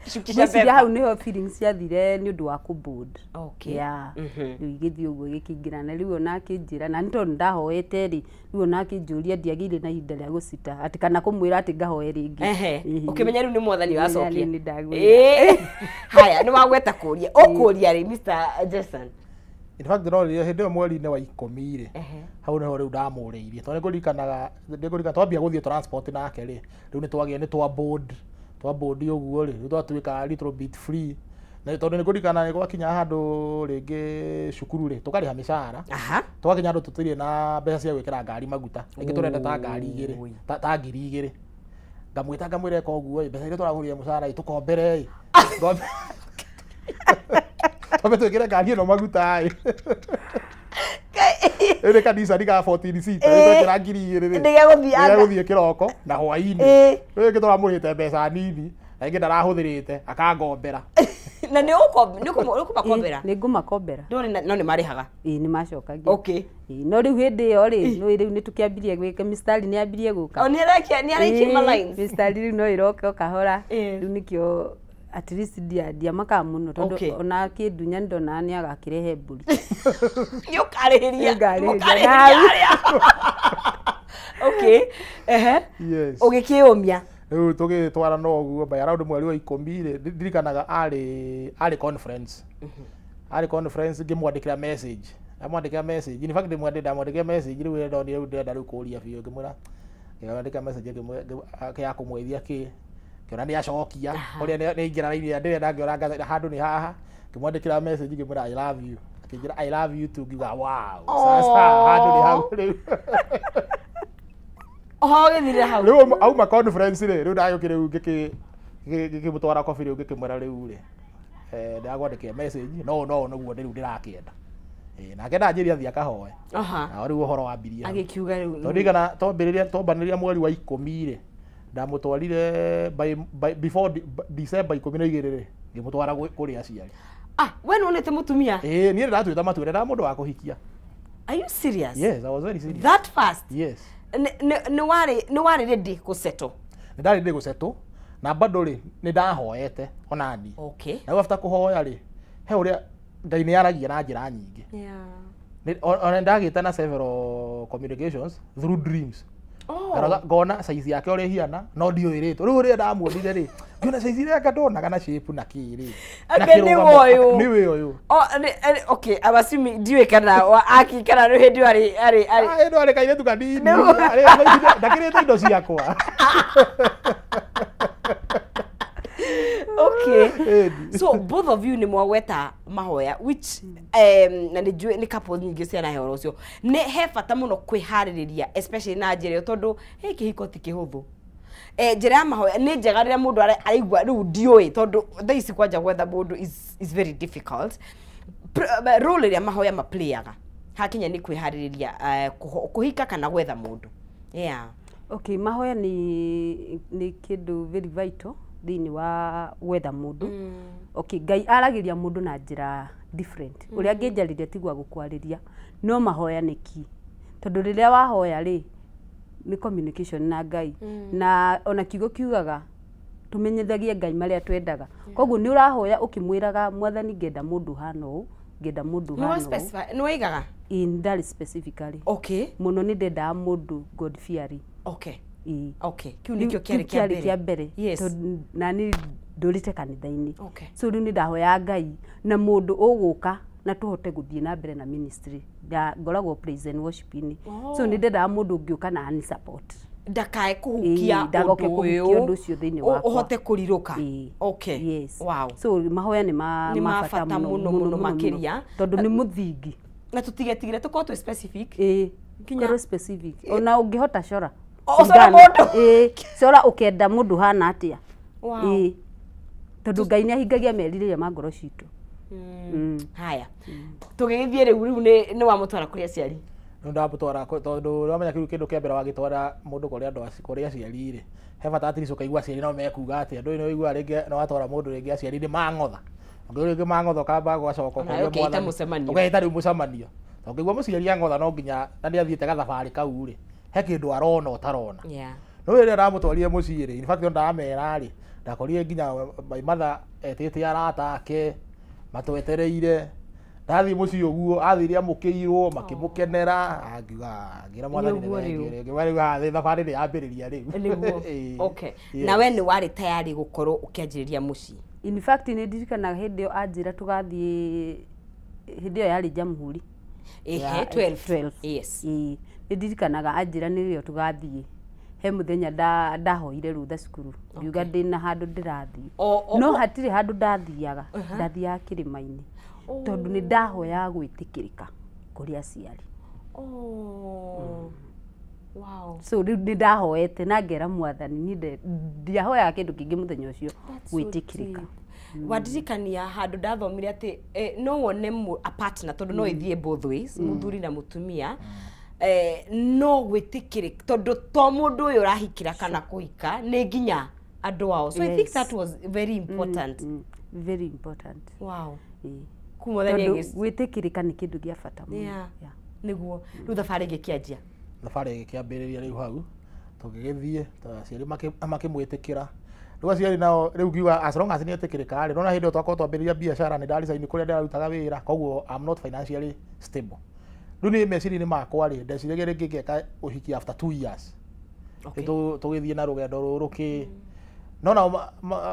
Shukisha Ngwĩciria beba. hau nĩho feelings ciathire nĩ ũndũ wa kũboard. Okay. Yeah. Rĩu igĩthiĩ ũguo gĩkĩingĩrana, rĩu ona akĩnjĩra, na nĩ tondũ ndahoete rĩ, rĩu ona akĩnjũria ndiagĩire na ihinda rĩa gũcita atĩ kana kũmwĩra atĩ ngahoe rĩngĩ. Ehe. Ĩhĩ. Ũkĩmenya rĩu nĩ mwathani wacokia. Nĩ ndagwĩra. Ĩĩ. Haya, nĩ wagweta kũria. Ũkũria rĩ, Mr. Jason? In fact, no rĩrĩa hĩndĩ ĩyo mweri-inĩ wa 10 rĩ, hau nĩho rĩu ndamũrĩirie, tondũ nĩngũririkanaga nĩngũririkana twambia gũthiĩ transport nake rĩ, rĩu nĩtwagĩa nĩ twa board ũguo rĩ, rĩu twatuĩka little bit free. Na tondũ nĩngũririkana nĩ gwakinya handũ rĩngĩ cukuru rĩ, tũkarĩha mĩcara, twakinya handũ tũtirĩ na mbeca cia gwĩkĩra ngari maguta, rĩngĩ tũrenda ta ngari igĩrĩ, ta 2000, ngamwĩta ngamwĩra eka ũguo ĩ, mbeca iria tũragũrire mũcara ĩ, tũkombere ĩ, twambe twĩkĩre ngari ĩno maguta ĩ. Rĩu nĩ kanitha ga 14 seater, rĩu twekĩra 2000 rĩ, Ndĩgegũthianga. ndĩgegũthiĩ kĩroko na hwaĩ-inĩ. Rĩu rĩngĩ tũramũrĩhĩte mbeca nini, na rĩngĩ ndarahũthĩrĩte akangombera. Na nĩ ũkũmakombera? Nĩ ngũmakombera. No nĩ marĩhaga? Ĩĩ, nĩ macokagia. Okay. Ĩĩ, no rĩu hĩndĩ ĩyo rĩ, nĩ rĩu nĩ tũkĩambirie gwĩka mistari nĩ yambirie gũka. O nĩ araikia ma lines. Mistari rĩu no ĩroke o kahora. Rĩu nĩkĩo at least ndiamakaga mũno tondũ ona akĩndunya nĩ ndonaga nĩ agakĩrehe mbũri. Nĩ ũkarĩhĩria. Nĩngarĩhĩria. Ũkarĩhĩria harĩa. Okay. Ehe. Yes. Ũgĩkĩũmia. Rĩu tũgĩtwara no ũguo by around mweri wa 10 rĩ, ndirikanaga arĩ conference. Arĩ conference ngĩmwandĩkĩra message. Ndamwandĩkĩra message. In fact, ndamwandĩkĩra message rĩu ndonire rĩu ndĩrenda rĩu kũria biũ, ngĩmwĩra ngĩmwandĩkĩra message ya kũmwĩria kĩ, ngĩona nĩ acokia, ũrĩa nĩ aingĩra raini ĩrĩa ndĩrenda, ngĩona handũ nĩ haha, ngĩmwandĩkĩra message ngĩmwĩra I love you. Akĩnjĩra I love you too, ngiuga wow. Sasa handũ nĩ hau rĩu. Oho ũgĩthirĩra hau. Rĩu auma conference rĩ, rĩu ndagĩũkire rĩu ngĩkĩmũtwara coffee rĩu ngĩkĩmwĩra rĩu rĩ, ndĩragwandĩkĩra message no no nĩguo rĩu ndĩrakĩenda. Nake ndanjĩrire athiĩ akahoe. Na rĩu ũhoro wambirie hau. Agĩkiuga rĩu. Tondũ ndirikana twambĩrĩria twambanĩria mweri wa 10 rĩ, Ndamũtwarire before December 12 rĩ, ngĩmũtwara kũrĩ aciari. Ah, we nĩwonete mũtumia? Ĩĩ, niĩ ndatuĩte matua ndendaga mũndũ wa kũhikia. Are you serious? Yes, I was very serious. That fast? Yes. Nĩ warĩ ready gũsettle? Nĩ ndarĩ ready gũsettle na bado rĩ nĩ ndahoete ona niĩ. Okay. Na after kũhoya rĩ, he ũrĩa Ngai nĩ aragia na njĩra nyingĩ. Yeah. Ona ndagĩte na several communications through dreams. Oh. Ngona size yake ũrĩa ĩhiana no ndiũĩ rĩtwa. Rĩu ũrĩa ndamuonire rĩ, ngĩona size ĩrĩa anga ndonaga na shape na kĩ rĩ. Anga nĩ ũyũ. Nĩwe ũyũ. Oh, okay, I'm assuming ndiũĩ kana aki kana nĩ hĩndĩ arĩ arĩ arĩ. Ah, hĩndĩ arĩ kairĩtu kanini. Ndakĩrĩte indo ciakwa. Okay. So both of you ni mwagweta mahoya which na nĩ nĩ couple nyingĩ cianahe ũhoro ũcio. Nĩ he bata mũno kwĩharĩrĩria especially na njĩra ĩyo tondũ he kĩhiko ti kĩhũthũ. Njĩra ya mahoya nĩ njega rĩrĩa mũndũ araigua rĩu ndiũĩ tondũ thaa ici kwanja gwetha mũndũ is very difficult. Role ĩrĩa mahoya maplayaga hakinya nĩ kwĩharĩrĩria kũhika kana gwetha mũndũ. Yeah. Okay, mahoya nĩ kĩndũ very vital thĩinĩ wa gwetha mũndũ. Okay, Ngai aragĩria mũndũ na njĩra different. Ũrĩa angĩnjarĩria tiguo agũkwarĩria, no mahoya nĩ key. Tondũ rĩrĩa wahoya rĩ, nĩ communication na Ngai. Na ona kiugo kiugaga tũmenyithagie Ngai marĩa twendaga. Koguo nĩ ũrahoya ũkĩmwĩraga Mwathani ngenda mũndũ hana ũũ, ngenda mũndũ hana ũũ. Nĩ waigaga? Ĩĩ, ndarĩ specifically. Okay. Mũno nĩ ndendaga mũndũ God fearing. Okay. Okay. Kĩu nĩkĩo kĩarĩ kĩa mbere. Yes. Na niĩ ndũrĩte kanitha-inĩ. Okay. So rĩu nĩ ndahoyaga Ngai na mũndũ ũgũka na tũhote gũthiĩ na mbere na ministry. Ngoragwo praise and worship-inĩ. So nĩ ndendaga mũndũ ũngĩũka na ani support. Ndakae kũhukia ũndũ ũcio thĩinĩ wakwa. Ũhote kũrirũka. Okay. Yes. Wow. So mahoya nĩ ma bata mũno mũno makĩria. Tondũ nĩ mũthingi. Na tũtigetigĩre tũkorwo twĩ specific. Ĩĩ. Nginya specific. Ona ũngĩhota cora. Cora mũndũ. Ĩĩ, cora ũkenda mũndũ hana atĩa. Wow. Ĩĩ. Tondũ Ngai nĩ ahingagia merirĩria ma ngoro citũ. Haya. Tũgĩgĩthiĩ rĩu nĩ wamũtwara kũrĩ aciari. Nĩ ndamũtwara tondũ ũramenya kĩu kĩndũ kĩa mbere wagĩtwara mũndũ kũrĩ andũ kũrĩ aciari rĩ. He bata at least ũkaigua aciari nao mekuga atĩa. Ndũĩ nĩ ũiguaga rĩngĩ nĩ watwara mũndũ rĩngĩ aciari nĩ mang'otha. Ũngĩigua rĩngĩ mang'otha ũkamba gũgacoka ũkoria mwathani. Ũkeita rĩu mũcemanio. Ũngĩigua mũciari ang'otha no nginya na nĩ athiĩte gathabarĩ kau rĩ. He kĩndũ arona ũtarona. No rĩrĩa ndamũtwarire mũciĩ rĩ, in fact ndamera rĩ, ndakorire nginya my mother etĩte arata ake matwetereire. Ndathiĩ mũciĩ ũguo athire amũkĩirwo makĩmũkenera, angiuga ngĩra mwathani nĩ thengiũ rĩngĩ. Rĩu haha thabarĩ nĩ yambĩrĩria rĩu. Nĩguo. Okay. Na we nĩ warĩ tayari gũkorwo ũkĩanjĩrĩria mũciĩ? In fact nĩ ndirikanaga hĩndĩ ĩyo anjĩra tũgathiĩ hĩndĩ ĩyo yarĩ Jamhuri. Ehe, 12. Yes. Nĩ ndirikanaga anjĩra nĩrĩo tũgathiĩ. He mũthenya ndahoire rũtha cukuru ngiuga ndĩna handũ ndĩrathiĩ. No hatirĩ handũ ndathiaga, ndathiaga kĩrĩma-inĩ. Tondũ nĩ ndahoyaga gwĩtĩkĩrĩka kũrĩ aciari. Wow. So rĩu nĩ ndahoete na ngera Mwathani niĩ ndiahoyaga kĩndũ kĩngĩ mũthenya ũcio gwĩtĩkĩrĩka. Wandirikania handũ ndathomire atĩ no wone a partner tondũ no ĩthiĩ both ways, mũthuri na mũtumia. No gwĩtĩkĩrĩka tondũ to mũndũ ũyũ ũrahikĩra kana kũhika nĩ nginya andũ ao. So I think that was very important. Very important. Wow. Gwĩtĩkĩrĩka nĩ kĩndũ gĩa bata mũno. Nĩguo. Rĩu thabarĩ ĩgĩkĩanjia. Thabarĩ ĩgĩkĩambĩrĩria rĩu hau tũgĩgĩthiĩ aciari makĩmwĩtĩkĩra. Rĩu aciari nao rĩu ngiuga as long as nĩ etĩkĩrĩka rĩ, nona hĩndĩ ĩyo twakorwo twambĩrĩria biacara nĩ ndaricaini kũrĩa ndĩrarutaga wĩra, koguo I'm not financially stable. Rĩu niĩ meciria-inĩ makwa rĩ, ndeciragia rĩngĩ ngeka ũhiki after 2 years. Tũgĩthiĩ na rũgendo rũrũ kĩ. No nao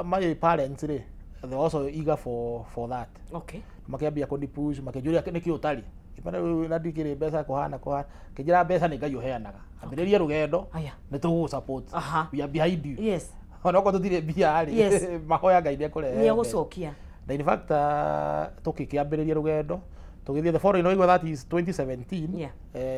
my parents rĩ, they were also eager for that. Okay. Makĩambia kũnipush, makĩnjũria nĩkĩ ũtarĩ. Ngĩmera na ndikĩrĩ mbeca kũhana kũhana. Kĩnjĩra mbeca nĩ Ngai ũheanaga. Ambĩrĩria rũgendo nĩ tũgũgũ support. We are behind you. Yes. Onokorwo tũtirĩ mbia rĩ, mahoya Ngai nĩ ekũrehe. Nĩ egũcokia. Na in fact tũkĩkĩambĩrĩria rũgendo tũgĩthiĩ the following week, that is 2017,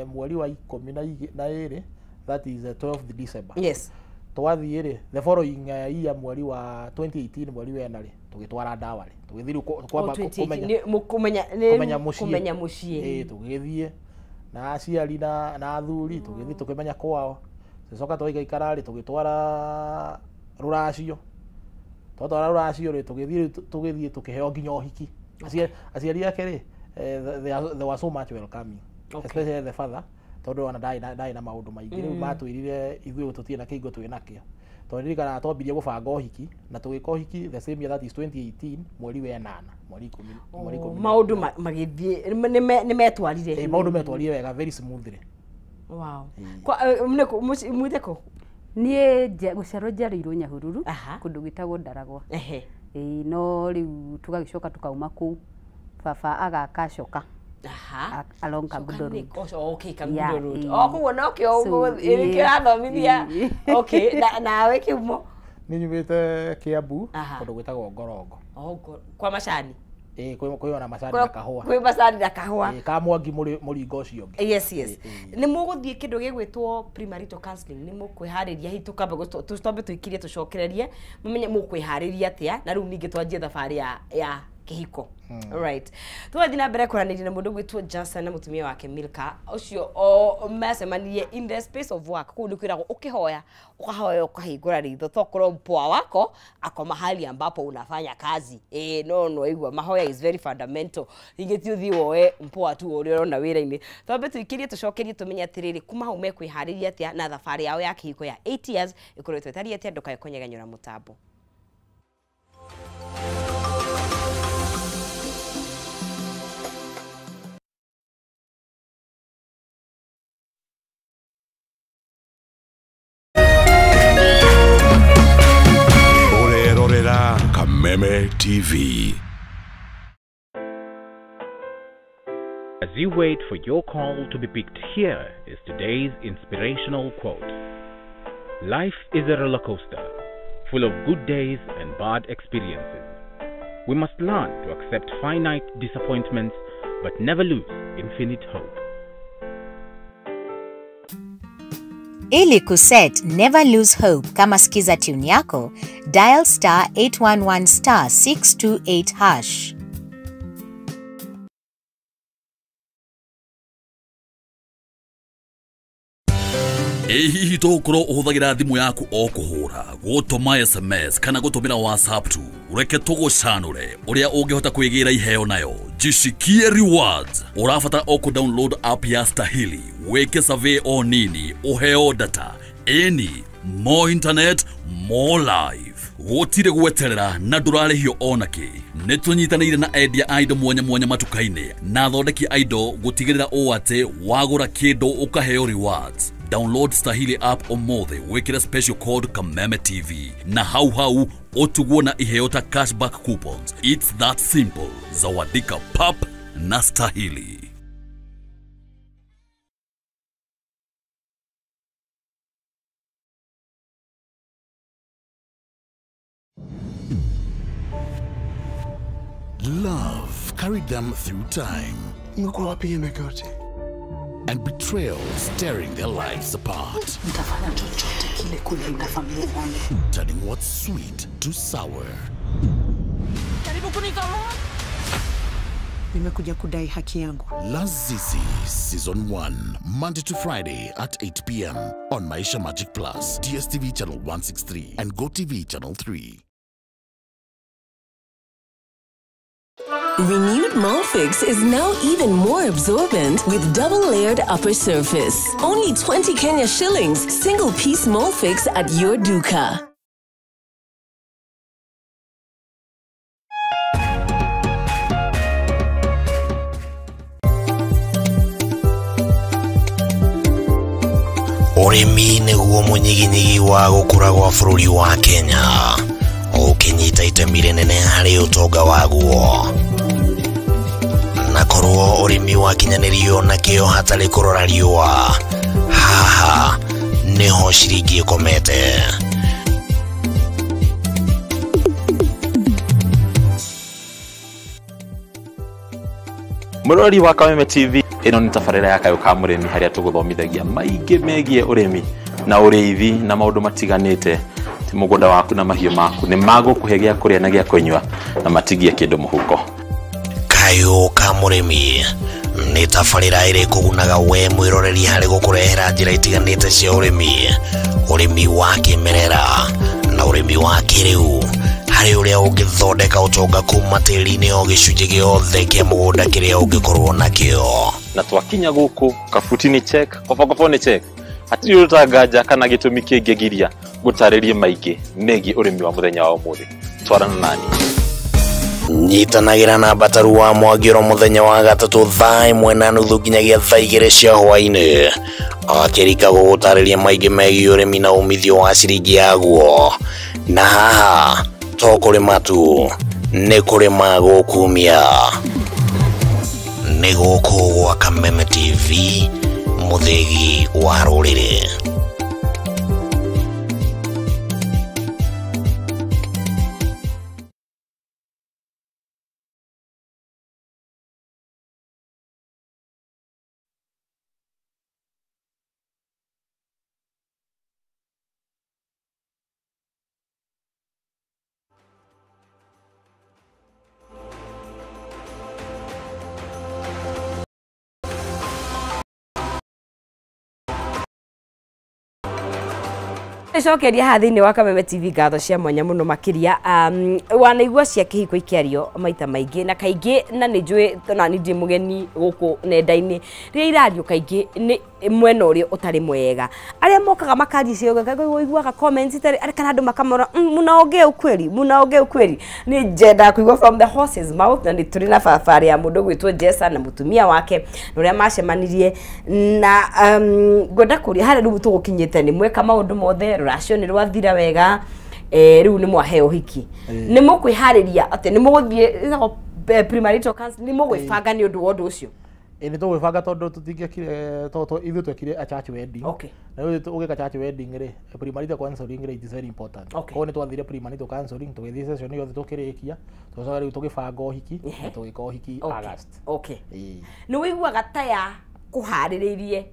mweri wa 12, that is 12th December. Yes. Twathiĩ rĩ the following year mweri wa 2018 mweri wa 4 rĩ tũgĩtwara ndawa rĩ tũgĩthiĩ kwamba kũmenya mũciĩ. Tũgĩthiĩ na aciari na athuri tũgĩthiĩ tũkĩmenya kwao Tũcoka twaikaikara rĩ tũgĩtwara rũracio. Twatwara rũracio rĩ tũgĩthiĩ tũkĩheo nginya ũhiki. Aciari ake rĩ they were so much welcoming. Especially the father tondũ ona ndarĩ na maũndũ maingĩ. Rĩu matwĩrire ithuĩ tũtirĩ na kĩhingo twĩ nakĩo. Tondũ ndirikanaga twambirie gũbanga ũhiki na tũgĩka ũhiki the same year, that is 2018 mweri wa ĩnana, mweri ikũmi, mweri ikũmi. Maũndũ magĩthiĩ nĩ metwarire. Maũndũ metwarire wega, very smoothly. Wow. Kwa mwite kũ? Niĩ gũciarwo njiarĩirwo Nyahururu kũndũ gwĩtagwo Ndaragwa. Ĩĩ no rĩu tũgagĩcoka tũkauma kũu baba agaka coka. Along Kangundo Road. Okay, Kangundo Road. Oh, koguo nokĩo kĩrathomithia. Okay, nawe kĩumo? Niĩ nyumĩte Kiambu kũndũ gwĩtagwo Ngorongo. Oh, kwa macani? Ĩĩ, kwĩ ona macani na kahũa. Kwĩ macani na kahũa. Ĩĩ, ka Mwangi mũringo ũcio ũngĩ. Yes, yes. Nĩ mũgũthiĩ kĩndũ gĩgwĩtwo premarital counseling, nĩ mũkwĩharĩria hihi tũkambe twambe tũikirie tũcokererie mũmenye mũkwĩharĩria atĩa na rĩu ningĩ twanjie thabarĩ ya kĩhiko. Alright. Tũgathiĩ na mbere kwaranĩria na mũndũ gwĩtwo Johnson na mũtumia wake Milka ũcio o macemanirie in the space of work. Kũu nĩ kwĩragwo ũkĩhoya ũkahoya ũkahingũra ritho tokorwo mpoa wako ako mahali ambapo unafanya kazi. No no igua mahoya is very fundamental. Ningĩ ti ũthiĩ woe mpoa tu ũrĩa ũrona wĩra-inĩ. Twambe tũikirie tũcokerie tũmenye atĩrĩrĩ kuma hau mekwĩharĩria atĩa na thabarĩ yao ya kĩhiko ya 8 years ĩkoretwo ĩtariĩ atĩa. Ndũkae kũnyegenyũra mũtambo. Kameme TV. As you wait for your call to be picked, here is today's inspirational quote. Life is a roller coaster, full of good days and bad experiences. We must learn to accept finite disappointments, but never lose infinite hope. Ili kuset Never Lose Hope kama skiza tune yako, dial star 811 star 628 hash. Ĩ hihi tũgũkorwo ũhũthagĩra thimũ yaku o kũhũra, gũtũma SMS kana gũtũmĩra WhatsApp tu? Reke tũgũcanũre ũrĩa ũngĩhota kwĩgĩra iheo nayo. Jishikie rewards. Ũrabatara o kũ-download app ya Stahili, wĩke survey o nini, ũheo data. Ĩni, more internet, more life. Gũtirĩ gweterera na ndũrarĩhio ona kĩ. Nĩ tũnyitanĩire na endia a indo mwanya mwanya matuka-inĩ na athondeki a indo gũtigĩrĩra ũũ atĩ wagũra kĩndũ ũkaheo rewards. Download Stahili app ũmũthĩ wĩkĩre special code Kameme TV na hau hau ũtugwo na iheo ta cashback coupons. It's that simple. Zawadika pap na Stahili. Love carried them through time. And betrayals tearing their lives apart. Turning what's sweet to sour. Lazizi Season 1, Monday to Friday at 8 p.m. on Maisha Magic Plus, DSTV Channel 163 and GoTV Channel 3. Renewed Molfix is now even more absorbent with double-layered upper surface. Only 20 Kenya shillings, single-piece Molfix at your duka. Ũrĩmi nĩguo mũnyiginyigi wa gũkũra gwa bũrũri wa Kenya, ũkĩnyita itemi rĩnene harĩ ũtonga waguo. Na korwo ũrĩmi wakinyanĩrio na kĩo hatarĩ kũrora riũa, haha nĩho ciringi ĩkomete. Mũrori wa Kameme TV, ĩno nĩ tabarĩra ya Kayũ ka Mũrĩmi harĩa tũgũthomithagia maingĩ megiĩ ũrĩmi na ũrĩithi na maũndũ matiganĩte. Ti mũgũnda waku na mahiũ maku nĩ magũkũhe gĩa kũrĩa na gĩa kũnyua na matigie kĩndũ mũhuko. Kayũ ka Mũrĩmi, Nĩ tabarĩra ĩrĩ kũgunaga we mwĩroreri harĩ gũkũrehera njĩra itiganĩte cia ũrĩmi, ũrĩmi wa kĩmerera na ũrĩmi wa kĩrĩu, harĩ ũrĩa ũngĩthondeka ũtonga kuma tĩri-inĩ o gĩcunjĩ gĩothe kĩa mũgũnda kĩrĩa ũngĩkorwo nakĩo. Na twakinya gũkũ kabuti nĩ check, kobokobo nĩ check, hatirĩ ũtanganja kana gĩtũmi kĩngĩgiria gũtarĩrie maingĩ megiĩ ũrĩmi wa mũthenya wa ũmũthĩ. Twarana nani. Nyitanagĩra na Mbataru wa Mwangĩro mũthenya wa gatatũ thaa 1:30 nginyagia thaa 2 cia hwaĩ-inĩ, akĩrika gũgũtarĩria maingĩ megiĩ ũrĩmi na umithio wa ciringi yaguo. Na haha to kũrĩma tu, nĩ kũrĩma gũkumia. Nĩ gũkũ gwa Kameme TV, mũthĩgi wa rũrĩrĩ. Cokeria haha thĩinĩ wa Kameme TV ngatho cia mwanya mũno makĩria. Wanaigua cia kĩhiko ikĩario maita maingĩ na kaingĩ, na nĩ njũĩ na nĩ ndĩ mũgeni gũkũ nenda-inĩ, rĩrĩa irario kaingĩ nĩ mwena ũrĩa ũtarĩ mwega, arĩa mokaga makaria cio ũiguaga comments itarĩ kana andũ makamora munaongea ukweli, munaongea ukweli. Nĩ njendaga kũigua from the horse's mouth, na nĩ tũrĩ na barabara ya mũndũ gwĩtwo Jessa na mũtumia wake na ũrĩa macemanirie na ngwenda kũria harĩa rĩu tũgũkinyĩte nĩ mweka maũndũ mothe, rũracio nĩ rwathira wega, rĩu nĩ mwaheo hiki, nĩ mũkwĩharĩria atĩ nĩ mũgũthiĩ premarital counseling, nĩ mũgwĩbanga nĩ ũndũ wa ũndũ ũcio? Nĩ tũgwĩbanga tondũ tũtingĩekire, ithuĩ twekire a church wedding. Na rĩu ũgĩka church wedding rĩ, premarital counseling rĩ, it is very important. Koguo nĩ twathire premarital counseling, tũgĩthiĩ session yothe tũkĩrĩkia, tũgĩcoka rĩu tũgĩbanga ũhiki na tũgĩka ũhiki August. Nĩ ũiguaga ta ya kũharĩrĩirie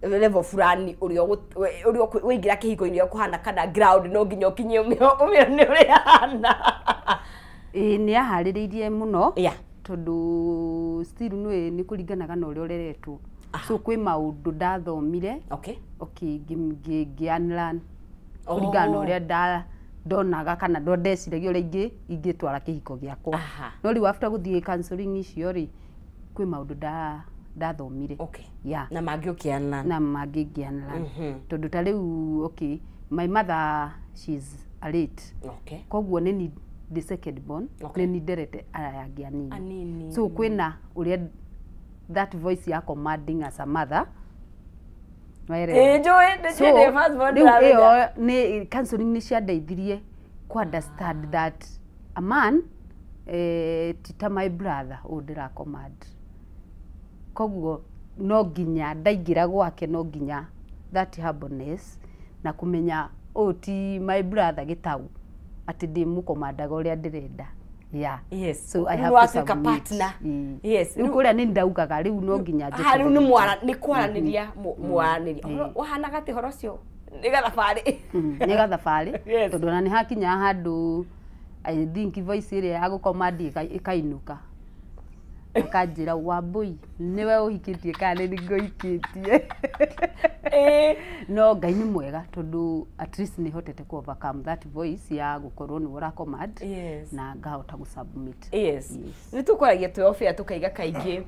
level fulani ũrĩa ũingĩra kĩhiko-inĩ ũkũhana, kana ground no nginya ũkinye ũmĩone ũrĩa hana? Ĩĩ nĩ yaharĩrĩirie mũno, tondũ still nĩ kũringanaga na ũrĩa ũreretwo. So kwĩ maũndũ ndathomire, ngĩ unlearn kũringana na ũrĩa ndonaga kana ndeciragia ũrĩa ingĩtwara kĩhiko gĩakwa. No rĩu after gũthiĩ counseling icio rĩ, kwĩ maũndũ ndathomire. Na mangĩ ũkĩ-unlearn. Na mangĩ ngĩ-unlearn. Tondũ ta rĩu, my mother, she's a late. Koguo nĩ ni the second born, nĩ ni nderete aya angĩ anini. So kwĩna ũrĩa that voice ya commanding as a mother. Rĩu ĩyo nĩ counseling nĩ ciandeithirie ku understand that a man ti ta my brother ũyũ ndĩra command. Koguo no nginya ndaingĩra gwake, no nginya that humbleness na kũmenya ũyũ ti my brother gĩtau atĩ ndĩmũkomandaga ũrĩa ndĩrenda. Yes. So I have to submit. Partner. Yes. Rĩu kũrĩa nĩ ndaugaga rĩu no nginya njĩke. Rĩu nĩ kwaranĩria mwaranĩria. Wahanaga atĩ ũhoro ũcio nĩ gathabarĩ. Nĩ gathabarĩ tondũ ona nĩ hakinya handũ I think voice ĩrĩa ya gũkomandi ĩkainũka. Akanjĩra Wambui nĩwe ũhikĩtie kana nĩ ngũhikĩtie. No Ngai nĩ mwega tondũ at least nĩ hotete ku overcome that voice ya gũkorwo nĩ ũra command na ngahota gũ submit. Yes. Nĩ tũkwaragia twĩ off air tũkaiga kaingĩ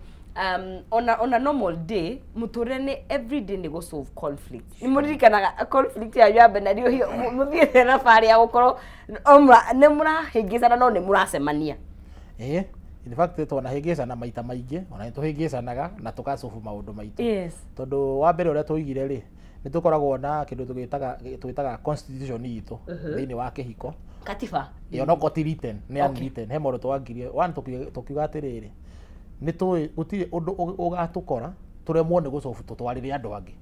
on a normal day mũtũrĩre nĩ every day nĩ gũ solve conflict. Nĩ mũririkanaga conflict ya yambe na rĩo mũthiĩte thabarĩ ya gũkorwo nĩ mũrahĩngĩcana no nĩ mũracemania. In fact twanahĩngĩcana maita maingĩ, ona nĩtũhĩngĩcanaga na tũgacobu maũndũ maitũ. Tondũ wa mbere ũrĩa tũigire rĩ, nĩ tũkoragwo na kĩndũ tũgĩtaga constitution itũ thĩinĩ wa kĩhiko. Katiba. Ĩyo no ti written, nĩ unwritten. He maũndũ twangirie. One, tũkiuga atĩrĩrĩ, nĩ tũĩ gũtirĩ ũndũ ũgatũkora tũremwo nĩ gũcobu tũtwarĩre andũ angĩ.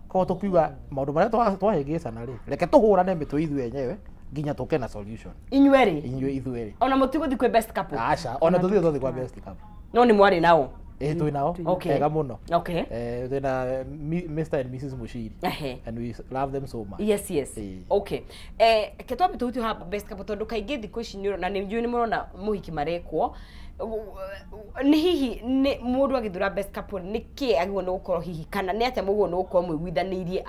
Koguo tũkiuga maũndũ marĩa twahĩngĩcana rĩ, reke tũhũrane mĩtwe ithuĩ enyewe nginya tũke na solution. Inyuerĩ? Inyuĩ ithuerĩ. Ona mũtigũthiĩ kwĩ best couple? Aca, ona tũthiĩ tothe kwa best couple. No nĩ mwarĩ nao? Ĩ, twĩ nao. Okay. Ega mũno. Okay. Twĩna Mr and Mrs Mushiri. And we love them so much. Yes. Ĩĩ. Okay, ke twambe tũhutie haha best couple, tondũ kaingĩ thikũ ici nĩ na nĩ njũĩ nĩ mũrona mũhiki marekwo. Nĩ hihi nĩ mũndũ agĩthura best couple, nĩ kĩ agĩrĩirwo nĩ gũkorwo hihi, kana nĩ atĩa mũgũrwo nĩ gũkorwo mũiguithanĩirie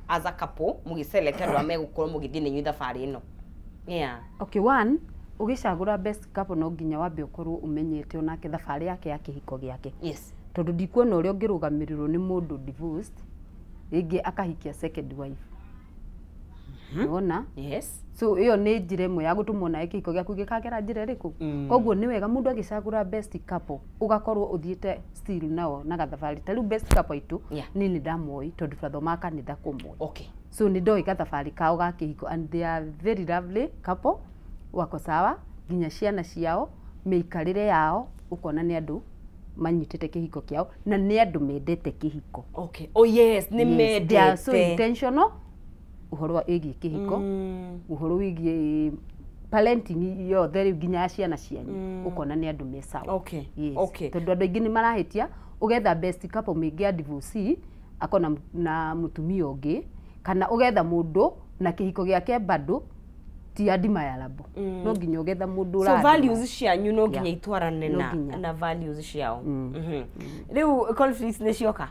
as a couple mũgĩselect andũ arĩa megũkorwo mũgĩthiĩ na inyuĩ thabarĩ ĩno? Yeah. Okay, one, ũgĩcagũra best couple no nginya wambe ũkorwo ũmenyete onake thabarĩ yake ya kĩhiko gĩake. Tondũ ndikuona ũrĩa ũngĩrũgamĩrĩrwo nĩ mũndũ divorced, rĩngĩ akahikia second wife. Nĩwona? Yes. So ĩyo nĩ njĩra ĩmwe ya gũtũma onawe kĩhiko gĩaku gĩkagera njĩra ĩrĩkũ. Koguo nĩ wega mũndũ agĩcagũra best couple ũgakorwo ũthiĩte still nao na gathabarĩ. Ta rĩu best couple aitũ, niĩ nĩ ndamoĩ tondũ twathomaga kanitha kũmwe. So nĩ ndoĩ gathabarĩ kao ga kĩhiko, and they are very lovely couple, wako sawa, nginya ciana ciao, mĩikarĩre yao, ũkona nĩ andũ manyitĩte kĩhiko kĩao na nĩ andũ mendete kĩhiko. Okay, oh yes, nĩ Yes, they are so mendete. intentional ũhoro wa ĩgiĩ kĩhiko, ũhoro wĩgiĩ parenting yothe, rĩu nginya ya ciana cianyu, ũkona nĩ andũ me sawa. Yes. Tondũ andũ aingĩ nĩ marahĩtia, ũgetha best couple mĩngĩ ya divorcee akona na mũtumia ũngĩ, kana ũgetha mũndũ na kĩhiko gĩake bado ti admirable. No nginya ũgetha mũndũ So ũra values cianyu no nginya itwarane No na nginya. na values ciao. Rĩu conflicts nĩ cioka?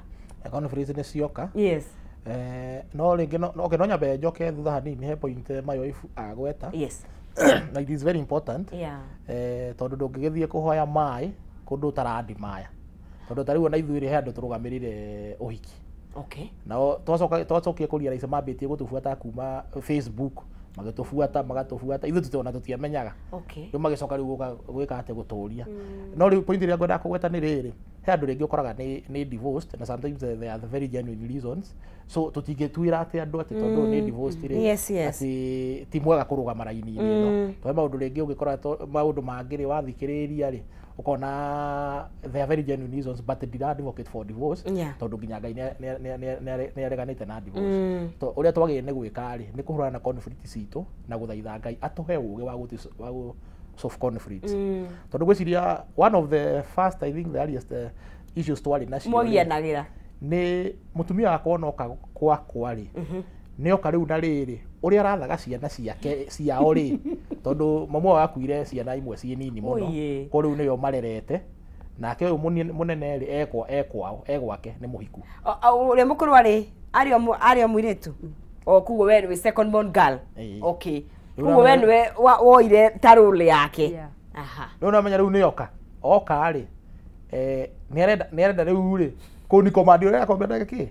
Conflicts nĩ cioka. No rĩngĩ okay, no nyambe njoke thutha hanini, he point my wife agweta. Na it is very important. Tondũ ndũngĩgĩthiĩ kũhoya maĩ kũndũ ũtarandi maya, tondũ ta rĩu ona ithuĩ rĩ, he andũ tũrũgamĩrĩre ũhiki. Nao twacoka twacokia kũria mambĩtie gũtũbuata kuma Facebook, magĩtũbuata, magatũbuata, ithuĩ tũtiona, tũtiamenyaga. Rĩu magĩcoka rĩu gũka gwĩka atĩ gũtũria. No rĩu point ĩrĩa ngwendaga kũgweta nĩ rĩrĩ, he andũ rĩngĩ ũkoraga nĩ divorced, na sometimes they are the very genuine reasons, so tũtingĩtuĩra atĩ andũ atĩ tondũ nĩ divorced rĩ, atĩ ti mwega kũrũgama raini-inĩ ĩno. Tondũ maũndũ rĩngĩ ũngĩkora maũndũ mangĩ rĩ, wathikĩrĩria rĩ, ũkona they are very genuine reasons, but ndira advocate for divorce, tondũ nginya Ngai nĩ areganĩte na divorce. To ũrĩa twagĩrĩire nĩ gwĩka rĩ, nĩ kũhũrana na conflict citũ na gũthaitha Ngai atũhe ũgĩ wa gũ solve conflicts. Tondũ ngwĩciria one of the first, I think the earliest issues twarĩ nacio rĩ, Mwagianagĩra. Nĩ mũtumia wakwa onoka gwakwa rĩ, nĩ oka rĩu na rĩrĩ ũrĩa arathaga ciana ciake ciao rĩ, tondũ mamu wao akuire ciana imwe ciĩ nini mũno. Oye. Ko rĩu nĩyo marerete, nake ũyũ mũnene rĩ, ekwa ekwao egwake nĩ mũhiku. Ũrĩa mũkũrũ arĩ o mũirĩtu, o koguo we nĩwe second born girl? Ĩĩ. Okay. Rĩu Koguo we nĩwe woire ta role yake. Aha. Rĩu namenya rĩu nĩ oka oka rĩ, nĩ arenda rĩu rĩ kũni command ũrĩa akomenda kĩ,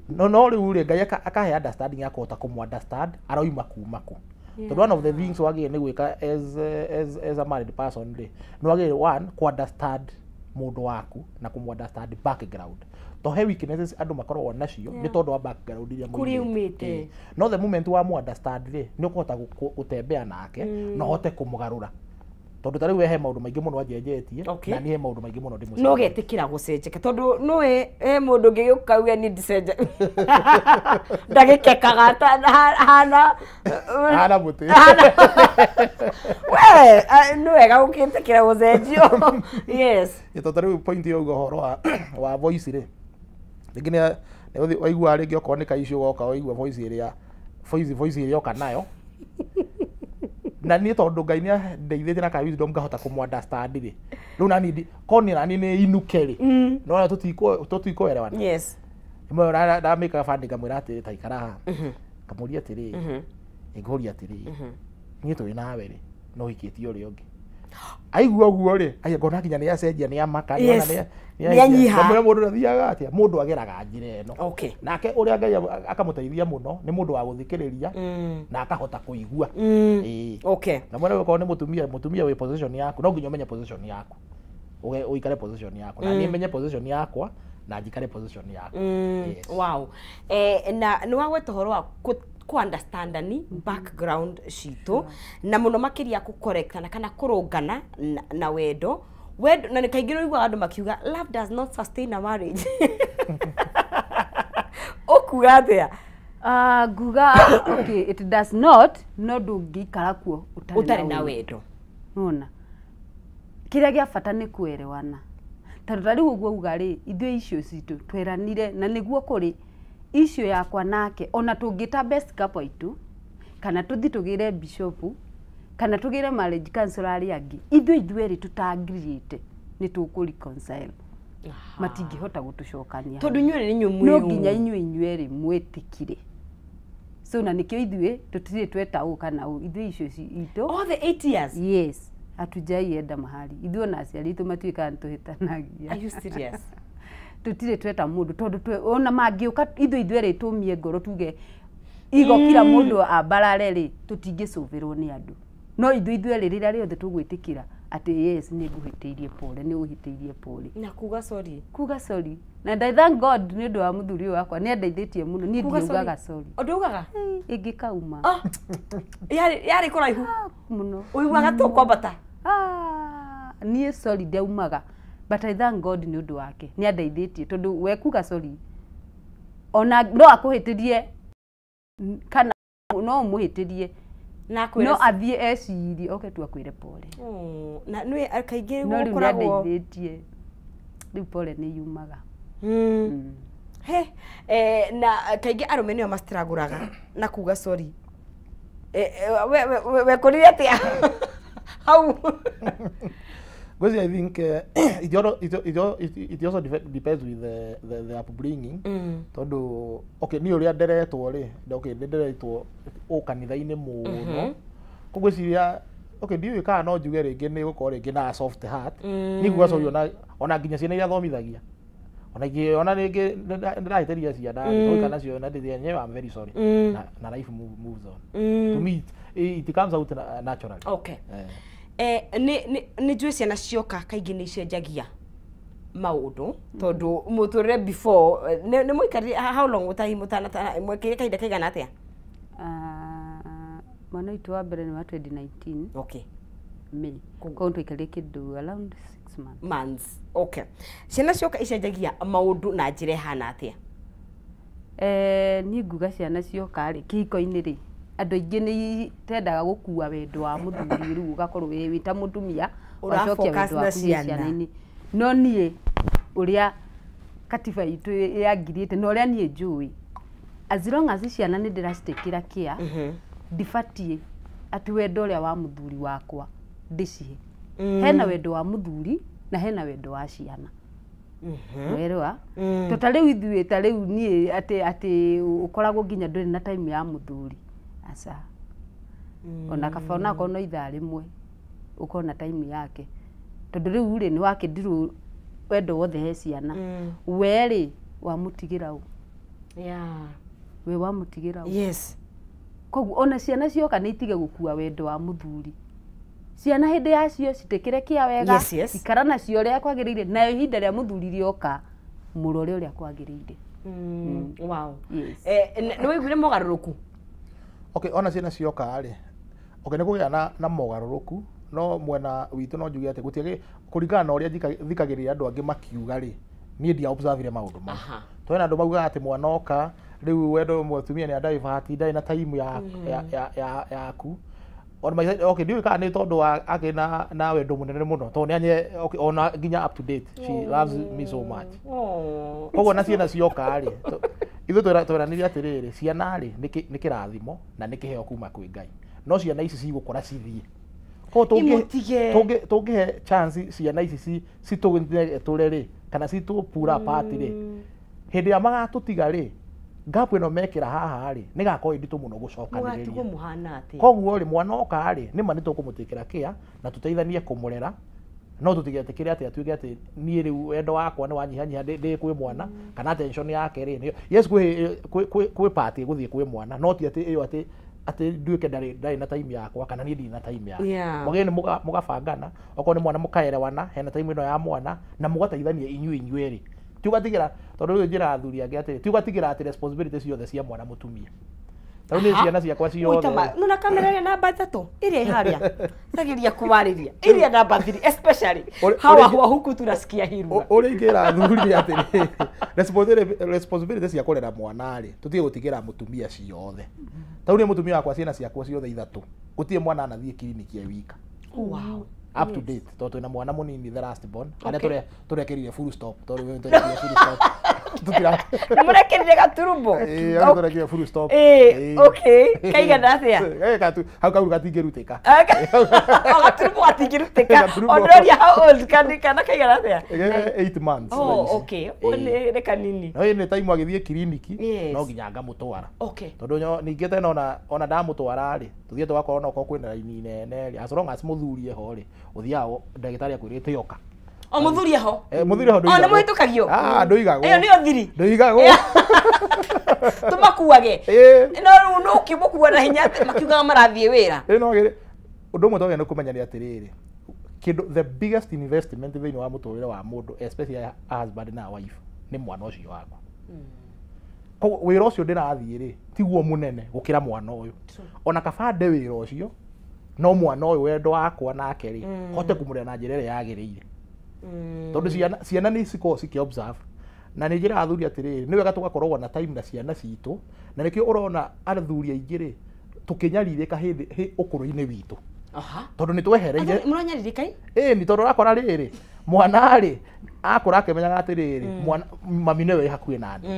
no rĩu rĩ, Ngai akahe understanding ya kũhota kũmũ understand aroima kuma kũ. Tondũ one of the things wagĩrĩire nĩ gwĩka as a married person rĩ, nĩ wagĩrĩire one kũ understand mũndũ waku na kũmũ understand background, to he weaknesses andũ makoragwo nacio nĩ tondũ wa background iria Kũrĩa moimĩte. umĩte. Ĩĩ. No the moment wa mu understand rĩ, nĩ ũkũhota gũtembea nake na ũhote kũmũgarũra, tondũ ta rĩu we he maũndũ maingĩ mũno anjenjetie, na niĩ he maũndũ maingĩ mũno ndĩmũcenjetie. No getĩkĩra gũcenjeka, tondũ nĩwe he mũndũ ũngĩ gĩũka uge niĩ ndicenja, ndagĩkekaga ta hana Hana mũtĩ. We nĩ wega gũkĩtĩkĩra gũcenjio, yes. Ĩ, tondũ ta rĩu point ĩyo uga ũhoro wa voice rĩ, rĩngĩ nĩ waigua rĩngĩ okorwo nĩ ka issue goka, waigua voice ĩrĩa voice ĩrĩa oka nayo, na niĩ tondũ Ngai nĩ andeithĩtie na ka wisdom ngahota kũmũ understand rĩ, rĩu nani korwo nĩ nani nĩ inuke rĩ, no tũtikũerewana. Rĩmwe ndamĩkaga bandi, ngamwĩra atĩrĩ, ta ikara haha, ngamũria atĩrĩrĩ, ngũria atĩrĩrĩ, niĩ tũrĩ nawe rĩ, no ũhikĩtie ũrĩa ũngĩ? Aigua ũguo rĩ, ai, ngona nginya nĩ acenjia, nĩ amaka. Nĩanyiha. Nĩanyiha. Mũndũ athiaga atĩa, mũndũ ageraga njĩra ĩno. Nake ũrĩa Ngai akamũteithia mũno nĩ mũndũ wa gũthikĩrĩria na akahota kũigua. Ĩĩ. Na mwene okorwo nĩ mũtumia wĩ position yaku, no nginya ũmenye position yaku. Ũikare position yaku na niĩ menye position yakwa na njikare position yakwa. Yes. Wow, na nĩ wagweta ũhoro wa kũ understandani background citũ, na mũno makĩria kũ kana kũrũngana na wendo, na nĩ kaingĩ nĩ ũiguaga andũ makiuga love does not sustain a marriage. Ũkuga atĩa? Nguga okay, it does not, no ndũngĩikara kuo ũtarĩ na wendo. Nona kĩrĩa gĩa bata nĩ kuerewana. Tondũ ta rĩu ũguo uga rĩ, ithuĩ icio citũ tweranire na nĩguo kũrĩ icio yakwa nake, ona tũngĩta best couple itũ, kana tũthi tũgĩre bishop, kana tũgĩre marriage counselor arĩa angĩ, ithuĩ ithuerĩ tũtangirĩte nĩ tũkũ reconcile. Matingĩhota gũtũcokania. Tondũ inyuĩ nĩ inyuĩ no nginya inyuĩ inyuerĩ mwĩtĩkire. So na nĩkĩo ithuĩ tũtirĩ tweta ũũ kana ũũ, ithuĩ icio itũ all the 8 years. Yes, hatujaienda mahali. Ithuĩ ona aciari aitũ matiũĩ kana nĩtũhĩtanagia. Are you serious? Tũtirĩ tweta mũndũ tondũ ona mangĩũka ithuĩ ithuerĩ tũmie ngoro tuge igo kila mũndũ ambarare rĩ, tũtingĩcũvĩrwo nĩ andũ. No ithuĩ ithuerĩ rĩrĩa rĩothe tũgwĩtĩkĩra atĩ yes, nĩ ngũhĩtĩirie pole, nĩ ũhĩtĩirie pole. Na kuga sorry. Kuga sorry. Na I thank God nĩ ũndũ wa mũthuri ũyũ wakwa, nĩ andeithĩtie mũno. Niĩ ndiugaga sorry. Ũndaugaga? Ĩngĩkauma. Yarĩ kũraihu mũno. Ũiguaga to kwambata? Niĩ sorry ndiaumaga. But I thank God nĩ ũndũ wake. Nĩ andeithĩtie tondũ we kuga sorry ona no akũhĩtĩrie kana no ũmũhĩtĩrie no athiĩ ecirie oke tu akwĩre pole. Na nĩ kaingĩ no rĩu gũkoragwo nĩandeithĩtie. Rĩu pole nĩ yumaga. He na kaingĩ arũme nĩo mastragũraga na kuga sorry. We wekorire atĩa hau? Because I think it also depends with the upbringing. Tondũ okay, niĩ ũrĩa nderetwo rĩ, okay, nderetwo o kanitha-inĩ mũno. Koguo ngwĩciria okay, ndiũĩ kana no njuge rĩngĩ nĩ gũkorwo rĩngĩ na soft heart. Niĩ nguga sorry ona nginya ciana iria thomithagia. Ona ingĩ ona rĩngĩ ndĩrahĩtĩria ciana, tũgĩka nacio na ndĩthie nyewe, I'm very sorry. Na life moves on. To me it comes out naturally. Okay. Nĩ njũĩ ciana cioka kaingĩ nĩ icenjagia maũndũ tondũ mũtũrĩre before nĩ mũikarire how long mũtahi mũtanatana mwekire kahinda kaigana atĩa? Mwana witũ wa mbere nĩ wa 2019. Okay. May. Koguo twaikarire kĩndũ around 6 months. Okay. Ciana cioka icenjagia maũndũ na njĩra ĩhana atĩa? Niĩ nguga ciana cioka rĩ, kĩhiko-inĩ rĩ, andũ aingĩ nĩ tendaga gũkua wendo wa mũthuri rĩu ũgakorwo wĩ ta mũtumia ũgacokia wendo waku ciana-inĩ. No niĩ ũrĩa katiba itũ yangirĩte na ũrĩa niĩ njũĩ, as long as ciana nĩ ndĩraciĩkĩra care, ndibatiĩ atĩ wendo ũrĩa wa mũthuri wakwa ndĩcihe. Hena wendo wa mũthuri na hena wendo wa ciana. Werwa to ta rĩu ithuĩ ta rĩu niĩ atĩ ũkoragwo nginya ndũrĩ na time ya mũthuri. Aca. Ona kaba onako no ithaa rĩmwe ũkorwo na time yake. Tondũ rĩu rĩ nĩ wakĩndirwo wendo wothe he ciana. We rĩ wamũtigĩra ũ? Yeah. We wamũtigĩra ũ? Yes. Koguo ona ciana cioka nĩ itige gũkua wendo wa mũthuri. Ciana hĩndĩ yacio citikĩre kĩa wega. Yes, yes. Ikara nacio ũrĩa kwagĩrĩire, nayo ihinda rĩa mũthuri rĩoka mũrore ũrĩa kwagĩrĩire. Wow. Yes. Nĩ waiguire mogarũrũku? Okay, ona ciana cioka rĩ, okay, nĩ kũgĩa na mogarũrũku, no mwena witũ no njuge atĩ gũtiagĩ kũringana na ũrĩa thikagĩrĩria andũ angĩ makiuga rĩ, niĩ ndia observe maũndũ mau. Twena andũ maugaga atĩ mwana oka rĩu wendo mũtumia nĩ adivert, ndarĩ na time yaku. Ona maitha okay, ndiũĩ kana nĩ tondũ wa akĩ na wendo mũnene mũno tondũ nĩ okay, ona nginya up to date she loves me so much. Koguo na ciana cioka rĩ, ithuĩ tweranire atĩrĩrĩ, ciana rĩ nĩ kĩrathimo na nĩ kĩheo kuma kwĩ Ngai, no ciana ici cigũkũra cithiĩ. Koguo tũngĩhe chance ciana ici citũre rĩ, kana citũpura apart rĩ, hĩndĩ ĩrĩa magatũtiga rĩ, gap ĩno mekĩra haha rĩ, nĩ gakorwo ĩ nditũ mũno gũcokanĩrĩria. Mũgatigwo mũhana atĩa? Koguo rĩ, mwana oka rĩ, nĩ ma nĩ tũkũmũtĩkĩra kĩa na tũteithanie kũmũrera, no tũtigetĩkĩre atĩ atuĩke atĩ niĩ rĩu wendo wakwa nĩ wanyihanyiha ndĩ kwĩ mwana, kana attention yake rĩ, yes, kwĩ part ĩgũthiĩ kwĩ mwana, no ti atĩ ĩyo atĩ nduĩke ndarĩ na time yakwa kana niĩ ndirĩ na time yakwa. Mwagĩrĩire nĩ mũgabangana, okorwo nĩ mwana mũkaerewana, hena time ĩno ya mwana, na mũgateithania inyuĩ inyuerĩ. Ti ũgatigĩra, tondũ rĩu njĩraga athuri angĩ atĩrĩ, ti ũgatigĩra atĩ responsibility ciothe cia mwana mũtumia. Tondũ niĩ ciana ciakwa ciothe. Nona kamera ĩrĩa namba 3 ĩrĩa ĩ harĩa. Tageria kũwarĩria. Ĩrĩa namba 3 especially. Hawa huwa huku tunasikia hii lugha. Ũrĩa ingĩra athuri nĩ atĩrĩ, responsibility cia kũrera mwana rĩ, tũtige gũtigĩra mũtumia ciothe. Tondũ niĩ mũtumia wakwa ciana ciakwa ciothe 3, gũtirĩ mwana anathiĩ kiriniki e wika. Wow. Up to date tondũ twĩna mwana mũnini, the last born, harĩa tũrekĩrire full stop, tondũ tũrekĩrire full stop. Nĩ mũrekĩrire gaturumbo? Ĩĩ, hau tũrekĩrire full stop. Ĩĩ, okay. Kaigana atĩa? Hau kau gatingĩrutĩka. O gaturumbo gatingĩrutĩka. Ondoria, how old kana kaigana atĩa? 8 months. Oh, okay. Nĩ kanini. No nĩ time agĩthiĩ kiriniki no nginya ngamũtwara. Tondũ ningĩ tena ona ndamũtwara rĩ, tũthiĩ tũgakorwo no kwĩna raini nene rĩ, as long as mũthuri eho rĩ, ũthiaga ndagĩtarĩ akwĩrĩte oka. O mũthuri eho? Mũthuri eho ndũigagwo. O nĩ mũhĩtũkagio? Ah, ndũigagwo. Ĩyo nĩyo thiri? Ndũigagwo. Tũmakuage. No rĩu no ũkĩmũkua na hinya atĩ makiugaga marathiĩ wĩra. Ĩĩ, no ũndũ ũmwe twagĩrĩirwo nĩ kũmenya nĩ atĩrĩrĩ, kĩndũ the biggest investment thĩinĩ wa mũtũrĩre wa mũndũ, especially a husband na a wife, nĩ mwana ũcio waku. Koguo wĩra ũcio ndĩrathiĩ rĩ, tiguo mũnene gũkĩra mwana ũyũ. Ona kaba nde wĩra ũcio, no mwana ũyũ wendo wakwa nake rĩ, hote kũmũrera na njĩra ĩrĩa yagĩrĩire. Tondũ ciana nĩ cikoragwo cikĩ observe, na nĩ njĩraga athuri atĩrĩrĩ, nĩ wega tũgakoragwo na time na ciana citũ, na nĩkĩo ũrona athuri aingĩ rĩ, tũkĩnyarirĩka hĩndĩ ũkũrũ-inĩ witũ. Tondũ nĩ twehereire. Mũranyarirĩka? Ĩĩ, nĩ tondũ ũrakora rĩrĩ, mwana rĩ, akũra akĩmenyaga atĩrĩrĩ, mwana mami nĩwe wĩ hakuhĩ nani.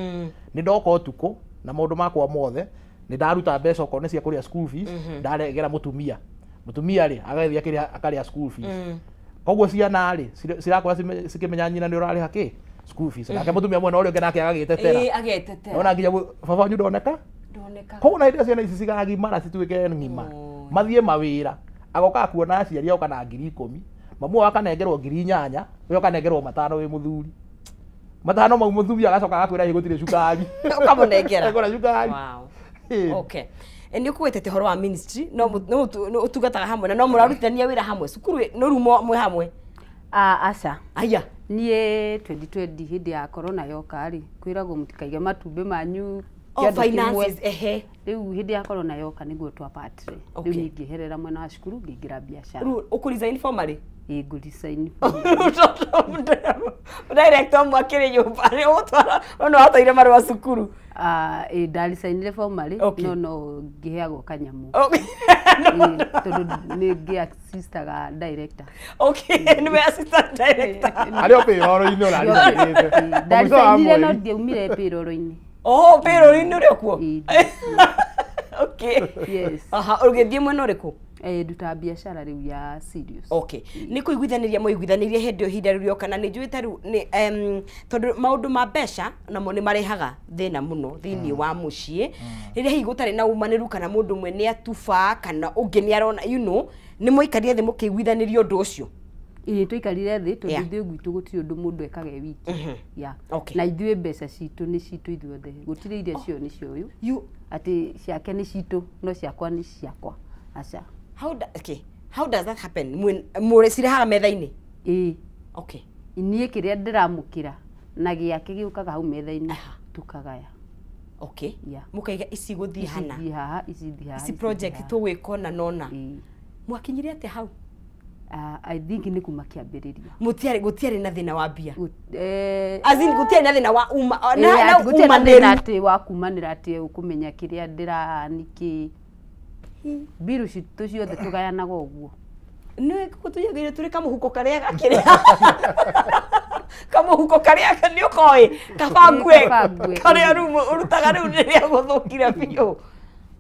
Nĩ ndoka ũtukũ na maũndũ makwa mothe, nĩ ndaruta mbeca okorwo nĩ cia kũrĩa school fees, ndaregera mũtumia. Mũtumia rĩ, agathiĩ akarĩa school fees. Koguo ciana rĩ, cirakũra cikĩmenya nyina nĩ ũrarĩha kĩ? School fees. Nake mũtumia mwena ũrĩa ũngĩ nake agagĩtetera. Ĩĩ, agetetera. Ona nginya baba wanyu ndoneka? Ndoneka. Koguo na hĩndĩ ĩrĩa ciana ici cikagimara cituĩke ng'ima, mathiĩ mawĩra, agoka kuona aciari oka na 10,000, mamu wao akanengerwo 8,000, we ũkanengerwo 5 wĩ mũthuri. 5 mau mũthuri agacoka agakwĩra ĩ gũtirĩ cukari. Ũkamũnengera. Agũra cukari. Wow. Okay. Nĩ ũkũgwetete ũhoro wa ministry, no ũtungataga hamwe na no mũrarutithania wĩra hamwe cukuru, no rĩu mwĩ hamwe? Aca. Aya. Niĩ 2020 hĩndĩ ya corona yoka rĩ, kwĩragwo mũtikaige matumbĩ manyu. Oh, finances, ehe. Rĩu hĩndĩ ya corona yoka nĩguo twapatire. Rĩu niĩ ngĩeherera mwena wa cukuru ngĩingĩra biacara. Rĩu ũkũ-resign formally? Ĩĩ, ngũ-resign. Director mwakĩrĩ nyũmba nĩ ũgũtwara, no watwaire marũa cukuru. Ĩĩ, nda-resignire formally, no ngĩheagwo kanyamũ. Tondũ nĩ ngĩ-assistaga director. Okay, nĩwe assistant director. Harĩ o payroll-inĩ ũrarĩ. Nda-resignire no ndiaumire payroll-inĩ. Oh, payroll-inĩ ũrĩ o kuo? Okay. Yes. Aha, ũgĩthiĩ mwena ũrĩkũ? Ndutaga biacara rĩu ya serious. Okay. Nĩ kũiguithanĩria mũiguithanĩrie hĩndĩ ĩyo ihinda rĩu rĩoka, na nĩ njũĩ ta rĩu nĩ tondũ maũndũ ma mbeca namo nĩ marehaga thĩna mũno thĩinĩ wa mũciĩ. Rĩrĩa hihi gũtarĩ na umanĩru kana mũndũ ũmwe nĩ atuba kana ũngĩ nĩ arona, you know, nĩ mwaikarire thĩ mũkĩiguithanĩria ũndũ ũcio? Ĩĩ, tũikarire thĩ tondũ ithuĩ gwitũ gũtirĩ ũndũ mũndũ ekaga e wiki. Na ithuĩ mbeca citũ nĩ citũ ithuothe, gũtirĩ iria cio nĩ cia ũyũ, atĩ ciake nĩ citũ no ciakwa nĩ ciakwa. Aca. How does that happen? Mũrĩcirehaga metha-inĩ? Ĩĩ. Okay. Niĩ kĩrĩa ndĩramũkĩra na gĩake gĩũkaga hau metha-inĩ tũkagaya. Okay. Mũkaiga ici gũthiĩ hana. Ici thiĩ haha, ici thiĩ haha. Ici project tũgwĩka ona nona. Mwakinyire atĩa hau? I think nĩ kuma kĩambĩrĩria. Gũtiarĩ na thĩna wa mbia. As in gũtiarĩ na thĩna wa uma na gũtiarĩ na thĩna atĩ wa kumanĩra atĩ ũkũmenya kĩrĩa ndĩra nĩkĩ. Mbiru citũ ciothe tũgayanaga ũguo. Nĩ gũtũyagĩire tũrĩ kamũhuko karĩa gakĩrĩa. Kamũhuko karĩa nĩ ũkoĩ kabangue karĩa rĩu ũrutaga rĩu rĩrĩa gũthũkire biũ.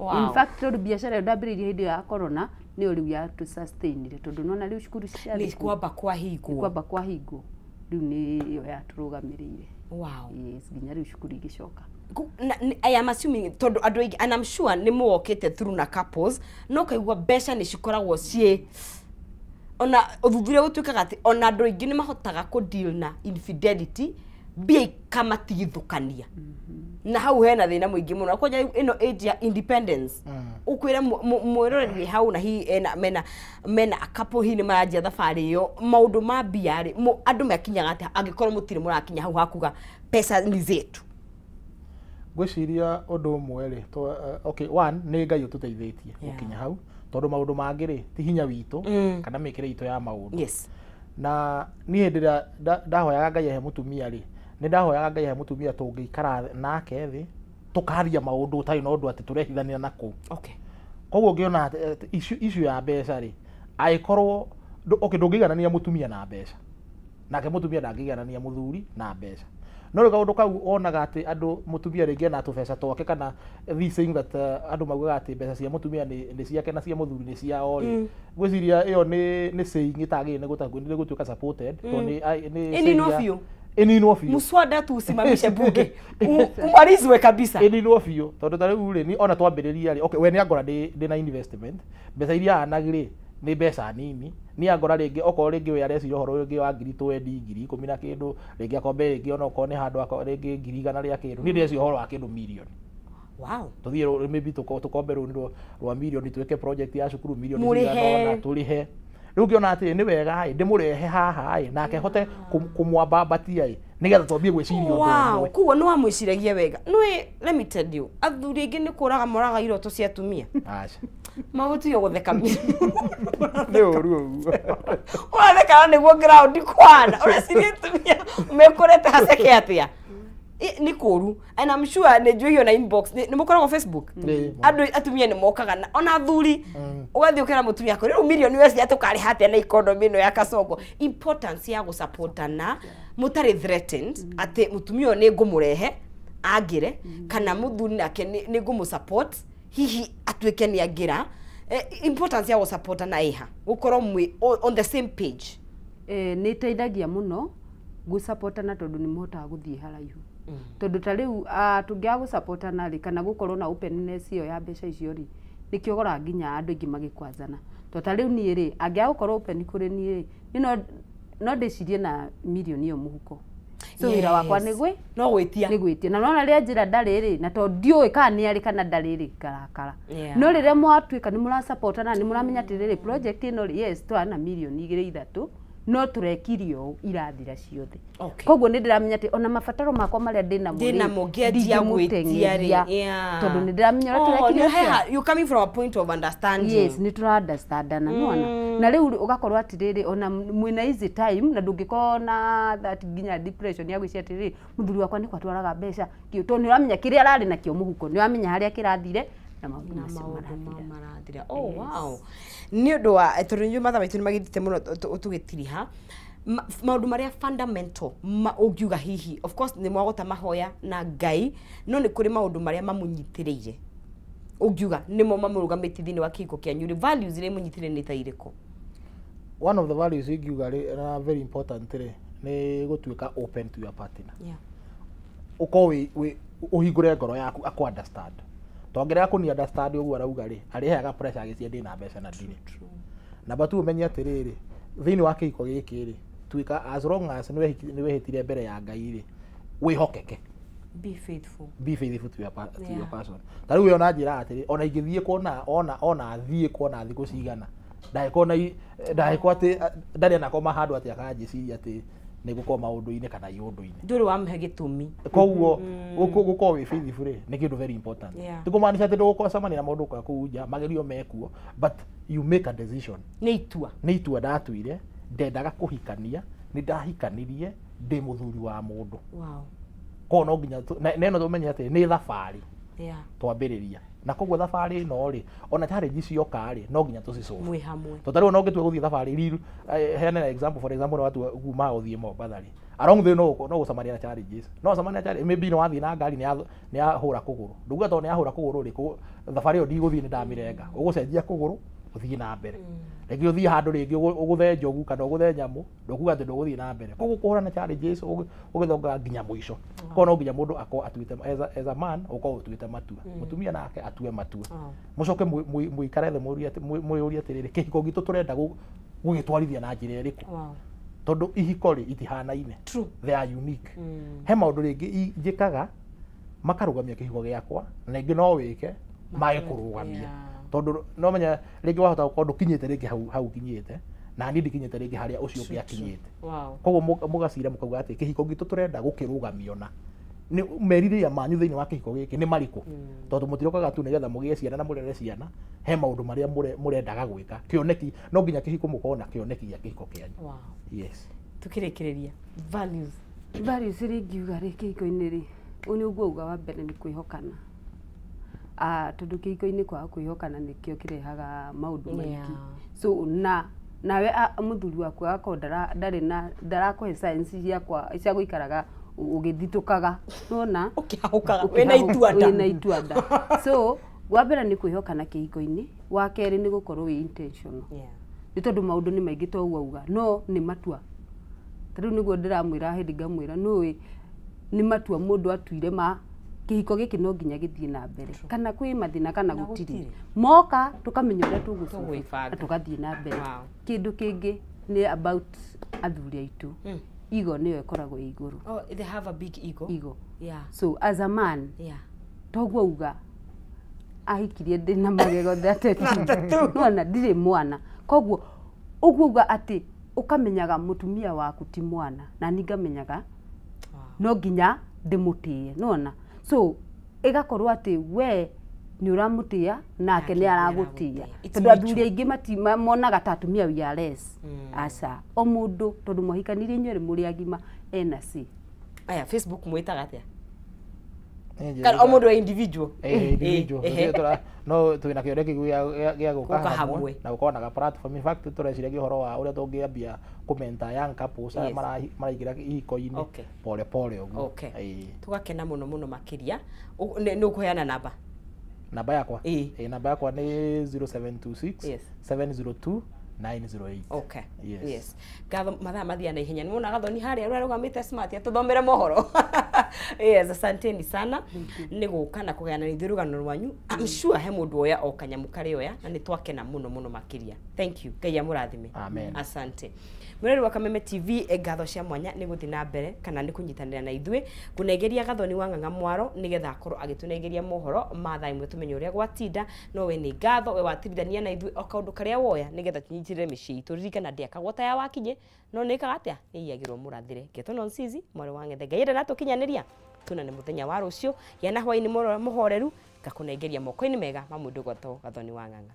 In fact tondũ biacara ĩyo ndambĩrĩirie hĩndĩ ya corona nĩyo rĩu ya tũ sustainire tondũ nona rĩu cukuru ciarĩ nĩ kwamba kwahingwo. Kwamba kwahingwo rĩu nĩyo yatũrũgamĩrĩire. Wow. Yes, nginya rĩu cukuru igĩcoka. I am assuming tondũ andũ aingĩ, and I'm sure nĩ mũokĩte through na couples, no kaigua mbeca nĩ cikoragwo ciĩ ona ũthuthuria ũtuĩkaga atĩ ona andũ aingĩ nĩ mahotaga kũ deal na infidelity mbia ikamatigithũkania. Na hau hena thĩna mũingĩ mũno kwanja ĩno age ya independence ũkwĩra mwĩroreri wĩ hau na hihi ena mena a couple hihi nĩ maranjia thabarĩ ĩyo maũndũ ma mbia rĩ andũ makinyaga atĩa angĩkorwo mũtirĩ mũrakinya hau hakuga pesa ni zetu? Ngwĩciria ũndũ ũmwe rĩ, okay, one nĩ Ngai ũtũteithĩtie gũkinya hau tondũ maũndũ mangĩ rĩ ti hinya witũ kana mĩkĩre itũ ya maũndũ. Yes. Na niĩ hĩndĩ ĩrĩa ndahoyaga Ngai ahe mũtumia rĩ, nĩ ndahoyaga Ngai ahe mũtumia tũngĩikara nake thĩ tũkaria maũndũ ũtarĩ na ũndũ atĩ tũrehithania na kũu. Okay. Koguo ngĩona issue ya mbeca rĩ, angĩkorwo Okay, ndũngĩiganania mũtumia na mbeca, nake mũtumia ndangĩiganania mũthuri na mbeca. No rĩu kaũndũ kau onaga atĩ andũ, mũtumia rĩngĩ ena tũbeca twake, kana this saying that andũ maugaga atĩ mbeca cia mũtumia nĩ ciake na cia mũthuri nĩ ciao rĩ, ngwĩciria ĩyo nĩ saying ĩtagĩrĩire nĩ gũtuĩka supported, tondũ nĩ Ĩninwo saying ya- biũ. Ĩninwo biũ. Muswada tu usimamishe bunge, umalizwe kabisa. Ĩninwo biũ, tondũ ta rĩu rĩ, ni ona twambĩrĩria rĩ, okay, we nĩ angora ndĩ na investment, mbeca iria anagi rĩ nĩ mbeca nini. Niĩ angora rĩngĩ, okorwo rĩngĩ we areciria ũhoro rĩngĩ wa ngiri twendi, 10,000 na kĩndũ, rĩngĩ akombe rĩngĩ onokorwo nĩ handũ rĩngĩ 100,000 rĩa kĩndũ, niĩ ndĩreciria ũhoro wa kĩndũ mirioni. Tũthiĩ maybe tũkombe rũni rwa mirioni, twĩke project ya cukuru mirioni Mũrĩhe. cigana ũna, tũrĩhe. Rĩu ngĩona atĩrĩ, nĩ wega ĩ ndĩmũrehe haha ĩ nake hote kũmwambambatia ĩ nĩgetha twambie gwĩciria ũndũ ũmwe. Koguo nĩ wamwĩciragia wega. Nĩ, let me tell you, athuri aingĩ nĩ kũraga moraga iroto cia atumia. Aca. Magũtige gũtheka. Nĩ ũru ũguo. Ũratheka na nĩguo ground kwana ũreciria atumia mekũrete haceke atĩa? Nĩ kũru, and I'm sure nĩ njũĩ na inbox nĩ mũkoragwo Facebook. Ĩ. Andũ atumia nĩ mokaga na ona athuri, ũgathiĩ ũkera mũtumia akũrĩ rĩu mirioni weciria tũkarĩha atĩa na economy ĩno ya kasongo. Importance ya gũsupportana mũtarĩ threatened, atĩ mũtumia ũyũ nĩ ngũmũrehe angĩre, kana mũthuri nake nĩ ngũmũ-support hihi atuĩke nĩ angĩra. Importance ya gũsupportana ĩha gũkorwo mwĩ on the same page? Nĩ ĩteithagia mũno gũsupportana, tondũ nĩ mũhotaga gũthiĩ haraihu, tondũ ta rĩu tũngĩaga gũsupportana rĩ, kana gũkorwo na openness ĩyo ya mbeca icio rĩ, nĩkĩo ũkoraga nginya andũ aingĩ magĩkwazana. To ta rĩu niĩ rĩ, angĩaga gũkorwo open kũrĩ niĩ rĩ, niĩ no ndĩcirie na mirioni ĩyo mũhuko, so wĩra wakwa nĩ gwĩ no gwĩtia. Nĩ gwĩtia, na nona rĩrĩa njĩra ndarĩ rĩ, na tondũ ndiũĩ kana nĩ arĩ kana ndarĩ rĩ, ngarakara. No rĩrĩa mwatuĩka nĩ mũrasupportana, nĩ mũramenya atĩrĩrĩ, project ĩno rĩ, yes, tũrarĩ na mirioni igĩrĩ ithatũ, no tũrekire ũũ, irathira ciothe. Koguo nĩ ndĩramenya atĩ ona mabataro makwa marĩa ndĩnamo rĩ, Ndĩnamo ngĩanjia gwĩtia rĩ, ndingĩmũteng'eria, tondũ nĩ ndĩramenya ũrĩa Oh, tũrekire nĩ atĩa. You coming from a point of understanding. Yes, nĩ tũra understandana, nĩwona? Na rĩu ũgakorwo atĩrĩrĩ, ona mwĩna easy time, na ndũngĩkorwo na that nginya depression ya gwĩciria atĩrĩrĩ, mũthuri wakwa nĩ kwatwaraga mbeca kĩu, tondũ nĩ ũramenya kĩrĩa ararĩ nakĩo mũhuko, nĩ ũramenya harĩa kĩrathire na maũndũ Na macio maũndũ marathira. Marathira. Oh, wow, nĩ ũndũ wa tondũ nĩ mathaa maitũ nĩ magĩthite mũno, tũgĩtiriha maũndũ marĩa fundamental ũngiuga hihi, of course nĩ mwagota mahoya na Ngai, no nĩ kũrĩ maũndũ marĩa mamũnyitĩrĩire ũngiuga nĩmo mamũrũgamĩtie thĩinĩ wa kĩhiko kĩanyu rĩ, values iria imũnyitĩrĩire nĩ ta irĩkũ? One of the values ingiuga rĩ na very important rĩ, nĩ gũtuĩka open to your partner. Ũkorwo wĩ ũhingũre ngoro yaku akũ understand, tongĩrega kũni understand ũguo arauga rĩ, arĩheaga pressure agĩcia ndĩna mbeca na ndirĩ. Namba tu, ũmenye atĩrĩrĩ, thĩinĩ wa kĩhiko gĩkĩ rĩ, tuĩka as long as nĩ wehĩtire mbere ya Ngai rĩ, wĩhokeke. Be faithful. Be faithful to your person. Ta rĩu we ona njĩra atĩrĩ, ona ingĩthiĩ kuona ona thiĩ kuona thikũ cigana, ndagĩkorwo na ndagĩkorwo atĩ ndarĩ anakoma handũ atĩ akanjĩciria atĩ nĩ gũkorwo maũndũ-inĩ kana iũndũ-inĩ. Ndũrĩ wamũhe gĩtũmi. Koguo gũkorwo wĩ faithful rĩ, nĩ kĩndũ very important. Ti kũmaanisha atĩ ndũgũcemania na maũndũ kwa kũu nja, magerio mekuo, but you make a decision. Nĩ itua. Nĩ itua ndatuire, ndendaga kũhikania, nĩ ndahikanirie, ndĩ mũthuri wa mũndũ. Koguo no nginya na ĩno tũmenye atĩ nĩ thabarĩ twambĩrĩria, na koguo thabarĩ ĩno rĩ, ona challenge cioka rĩ, no nginya tũcisolve Mwĩ hamwe. To tarĩu ona ũngĩtua gũthiĩ thabarĩ riru, heane na example, for example, nĩ watua kuma gũthiĩ Mombatha rĩ, along the way no gũcemania na challenges, no ũcemania na challenge, maybe nĩ wathiĩ na ngari nĩ yahũra kũgũrũ, ndũkuga tondũ nĩ yahũra kũgũrũ rĩ, thabarĩ ĩyo ndigũthiĩ, nĩ ndamĩrenga. Ũgũcenjia kũgũrũ, ũthiĩ na mbere. Rĩngĩ ũthiĩ handũ rĩngĩ ũgũthe njogu kana ũgũthe nyamũ, ndũkuga atĩ ndũgũthiĩ na mbere. Koguo kũhũrana na challenges ũgĩthongaga nginya mũico. Koguo no nginya mũndũ akorwo atuĩte, as a man, ũkorwo ũtuĩte matua, mũtumia nake atue matua, mũcoke mũikare thĩ mwĩyũrie atĩrĩrĩ, kĩhiko gitũ tũrenda gũgĩtwarithia na njĩra ĩrĩkũ? Tondũ ihiko rĩ itihanaine. They are unique. He maũndũ rĩngĩ njĩkaga makarũgamia kĩhiko gĩakwa, na ingĩ no wĩke mage kũrũgamia, tondũ no menya rĩngĩ wahota gũkorwo ndũkinyĩte rĩngĩ hau kinyĩte, na niĩ ndikinyĩte rĩngĩ harĩa ũcio ũngĩ akinyĩte. Koguo mũgacira mũkauga atĩ kĩhiko gitũ tũrenda gũkĩrũgamio na nĩ merirĩria manyu thĩinĩ wa kĩhiko gĩkĩ nĩ marĩkũ, tondũ mũtirokaga tu nĩgetha mũgĩe ciana na mũrere ciana. He maũndũ marĩa mũrendaga gwĩka, kĩoneki. No nginya kĩhiko mũkorwo na kĩoneki gĩa kĩhiko kĩanyu. Yes. Tukĩrĩkĩrĩria, values. Values iria ingiuga rĩ kĩhiko-inĩ rĩ, ũyũ nĩ ũguo uga wa mbere nĩ kwĩhokana. Tondũ kĩhiko-inĩ kwaga kwĩhokana nĩkĩo kĩrehaga maũndũ maingĩ. So na Nawe mũthuri waku agakorwo ndarĩ na ndarakũhe science ciakwa cia gũikaraga ũgĩthitũkaga nona ũkĩhahũkaga wĩna itua nda. Wĩna itua nda. So wa mbere nĩ kwĩhokana kĩhiko-inĩ, wa kerĩ nĩ gũkorwo wĩ intentional. Nĩ tondũ maũndũ nĩ maingĩ to ũguo auga no nĩ matua. Ta rĩu nĩguo ndĩramwĩra hĩndĩ ngamwĩra nũĩ nĩ matua mũndũ atuire ma kĩhiko gĩkĩ no nginya gĩthiĩ na mbere kana kwĩ mathĩna kana gũtirĩ, moka tũkamenya ũrĩa tũgũcoka na tũgathiĩ na mbere. Kĩndũ kĩngĩ nĩ about athuri aitũ, ego nĩyo ĩkoragwo ĩ igũrũ. Oh, they have a big ego. Ego. Yeah. So as a man, yeah, toguo uga ahikirie ndĩ na magego 32 nona ndirĩ mwana, koguo ũguo uga atĩ ũkamenyaga mũtumia waku ti mwana na ni ngamenyaga no nginya ndĩmũtĩe nona. So ĩgakorwo atĩ we nĩ ũramũtĩa nake nĩ aragũtĩa, tondũ athuri aingĩ monaga ta atumia we are less. Aca, o mũndũ tondũ mwahikanirie inyuerĩ mũrĩ agima ena c. Aya, Facebook mwĩtaga atĩa? Kana o mũndũ wa individual? Individual. No twĩna kĩoneki gĩa gũka hamwe na gũkorwo na platform. In fact tũreciragia ũhoro wa ũrĩa tũngĩambia kũmenta young couples arĩa maraingĩra ihiko-inĩ pole pole ũguo. Tũgakena mũno mũno makĩria. Nĩ ũkũheana namba? Namba yakwa? Namba yakwa nĩ 0726 702 908. Okay. Yes. Yes. Gatho mathaa mathia na ihenya. Nĩwona Gathoni harĩa ũrarũgamĩte smart atũthomere mohoro. Yes, asanteni sana. Nĩ gũka na kũgayana ithuĩ rũgano rwanyu. I'm sure he mũndũ oya o kanyamũ karĩa oya na nĩ twakena mũno mũno makĩria. Thank you. Ngai amũrathime. Amen. Asante. Mwĩrori wa Kameme TV, ngatho cia mwanya nĩ gũthiĩ na mbere kana nĩ kũnyitanĩra na ithuĩ kũnengeria Gathoni wa Ng'ang'a mwaro nĩgetha akorwo agĩtũnengeria mohoro ma thaa ĩmwe tũmenye ũrĩa gwatinda. No we nĩ ngatho we watirithania na ithuĩ o kaũndũ karĩa woya nĩgetha tũnyitĩrĩre mĩciĩ itũ. Ririkana ndĩakagwo ta ya Wakinyĩ no nĩĩkaga atĩa, nĩiyagĩrwo mũrathĩre. Ngetwo no Nsizi mwarĩ wa Ng'ethe. Ngai enda natũkinyanĩria tũnane mũthenya wa rũciũ gĩa na hwaĩ-inĩ mũhoreru ngakũnengeria moko-inĩ mega ma mũndũ gwatwo Gathoni wa Ng'ang'a.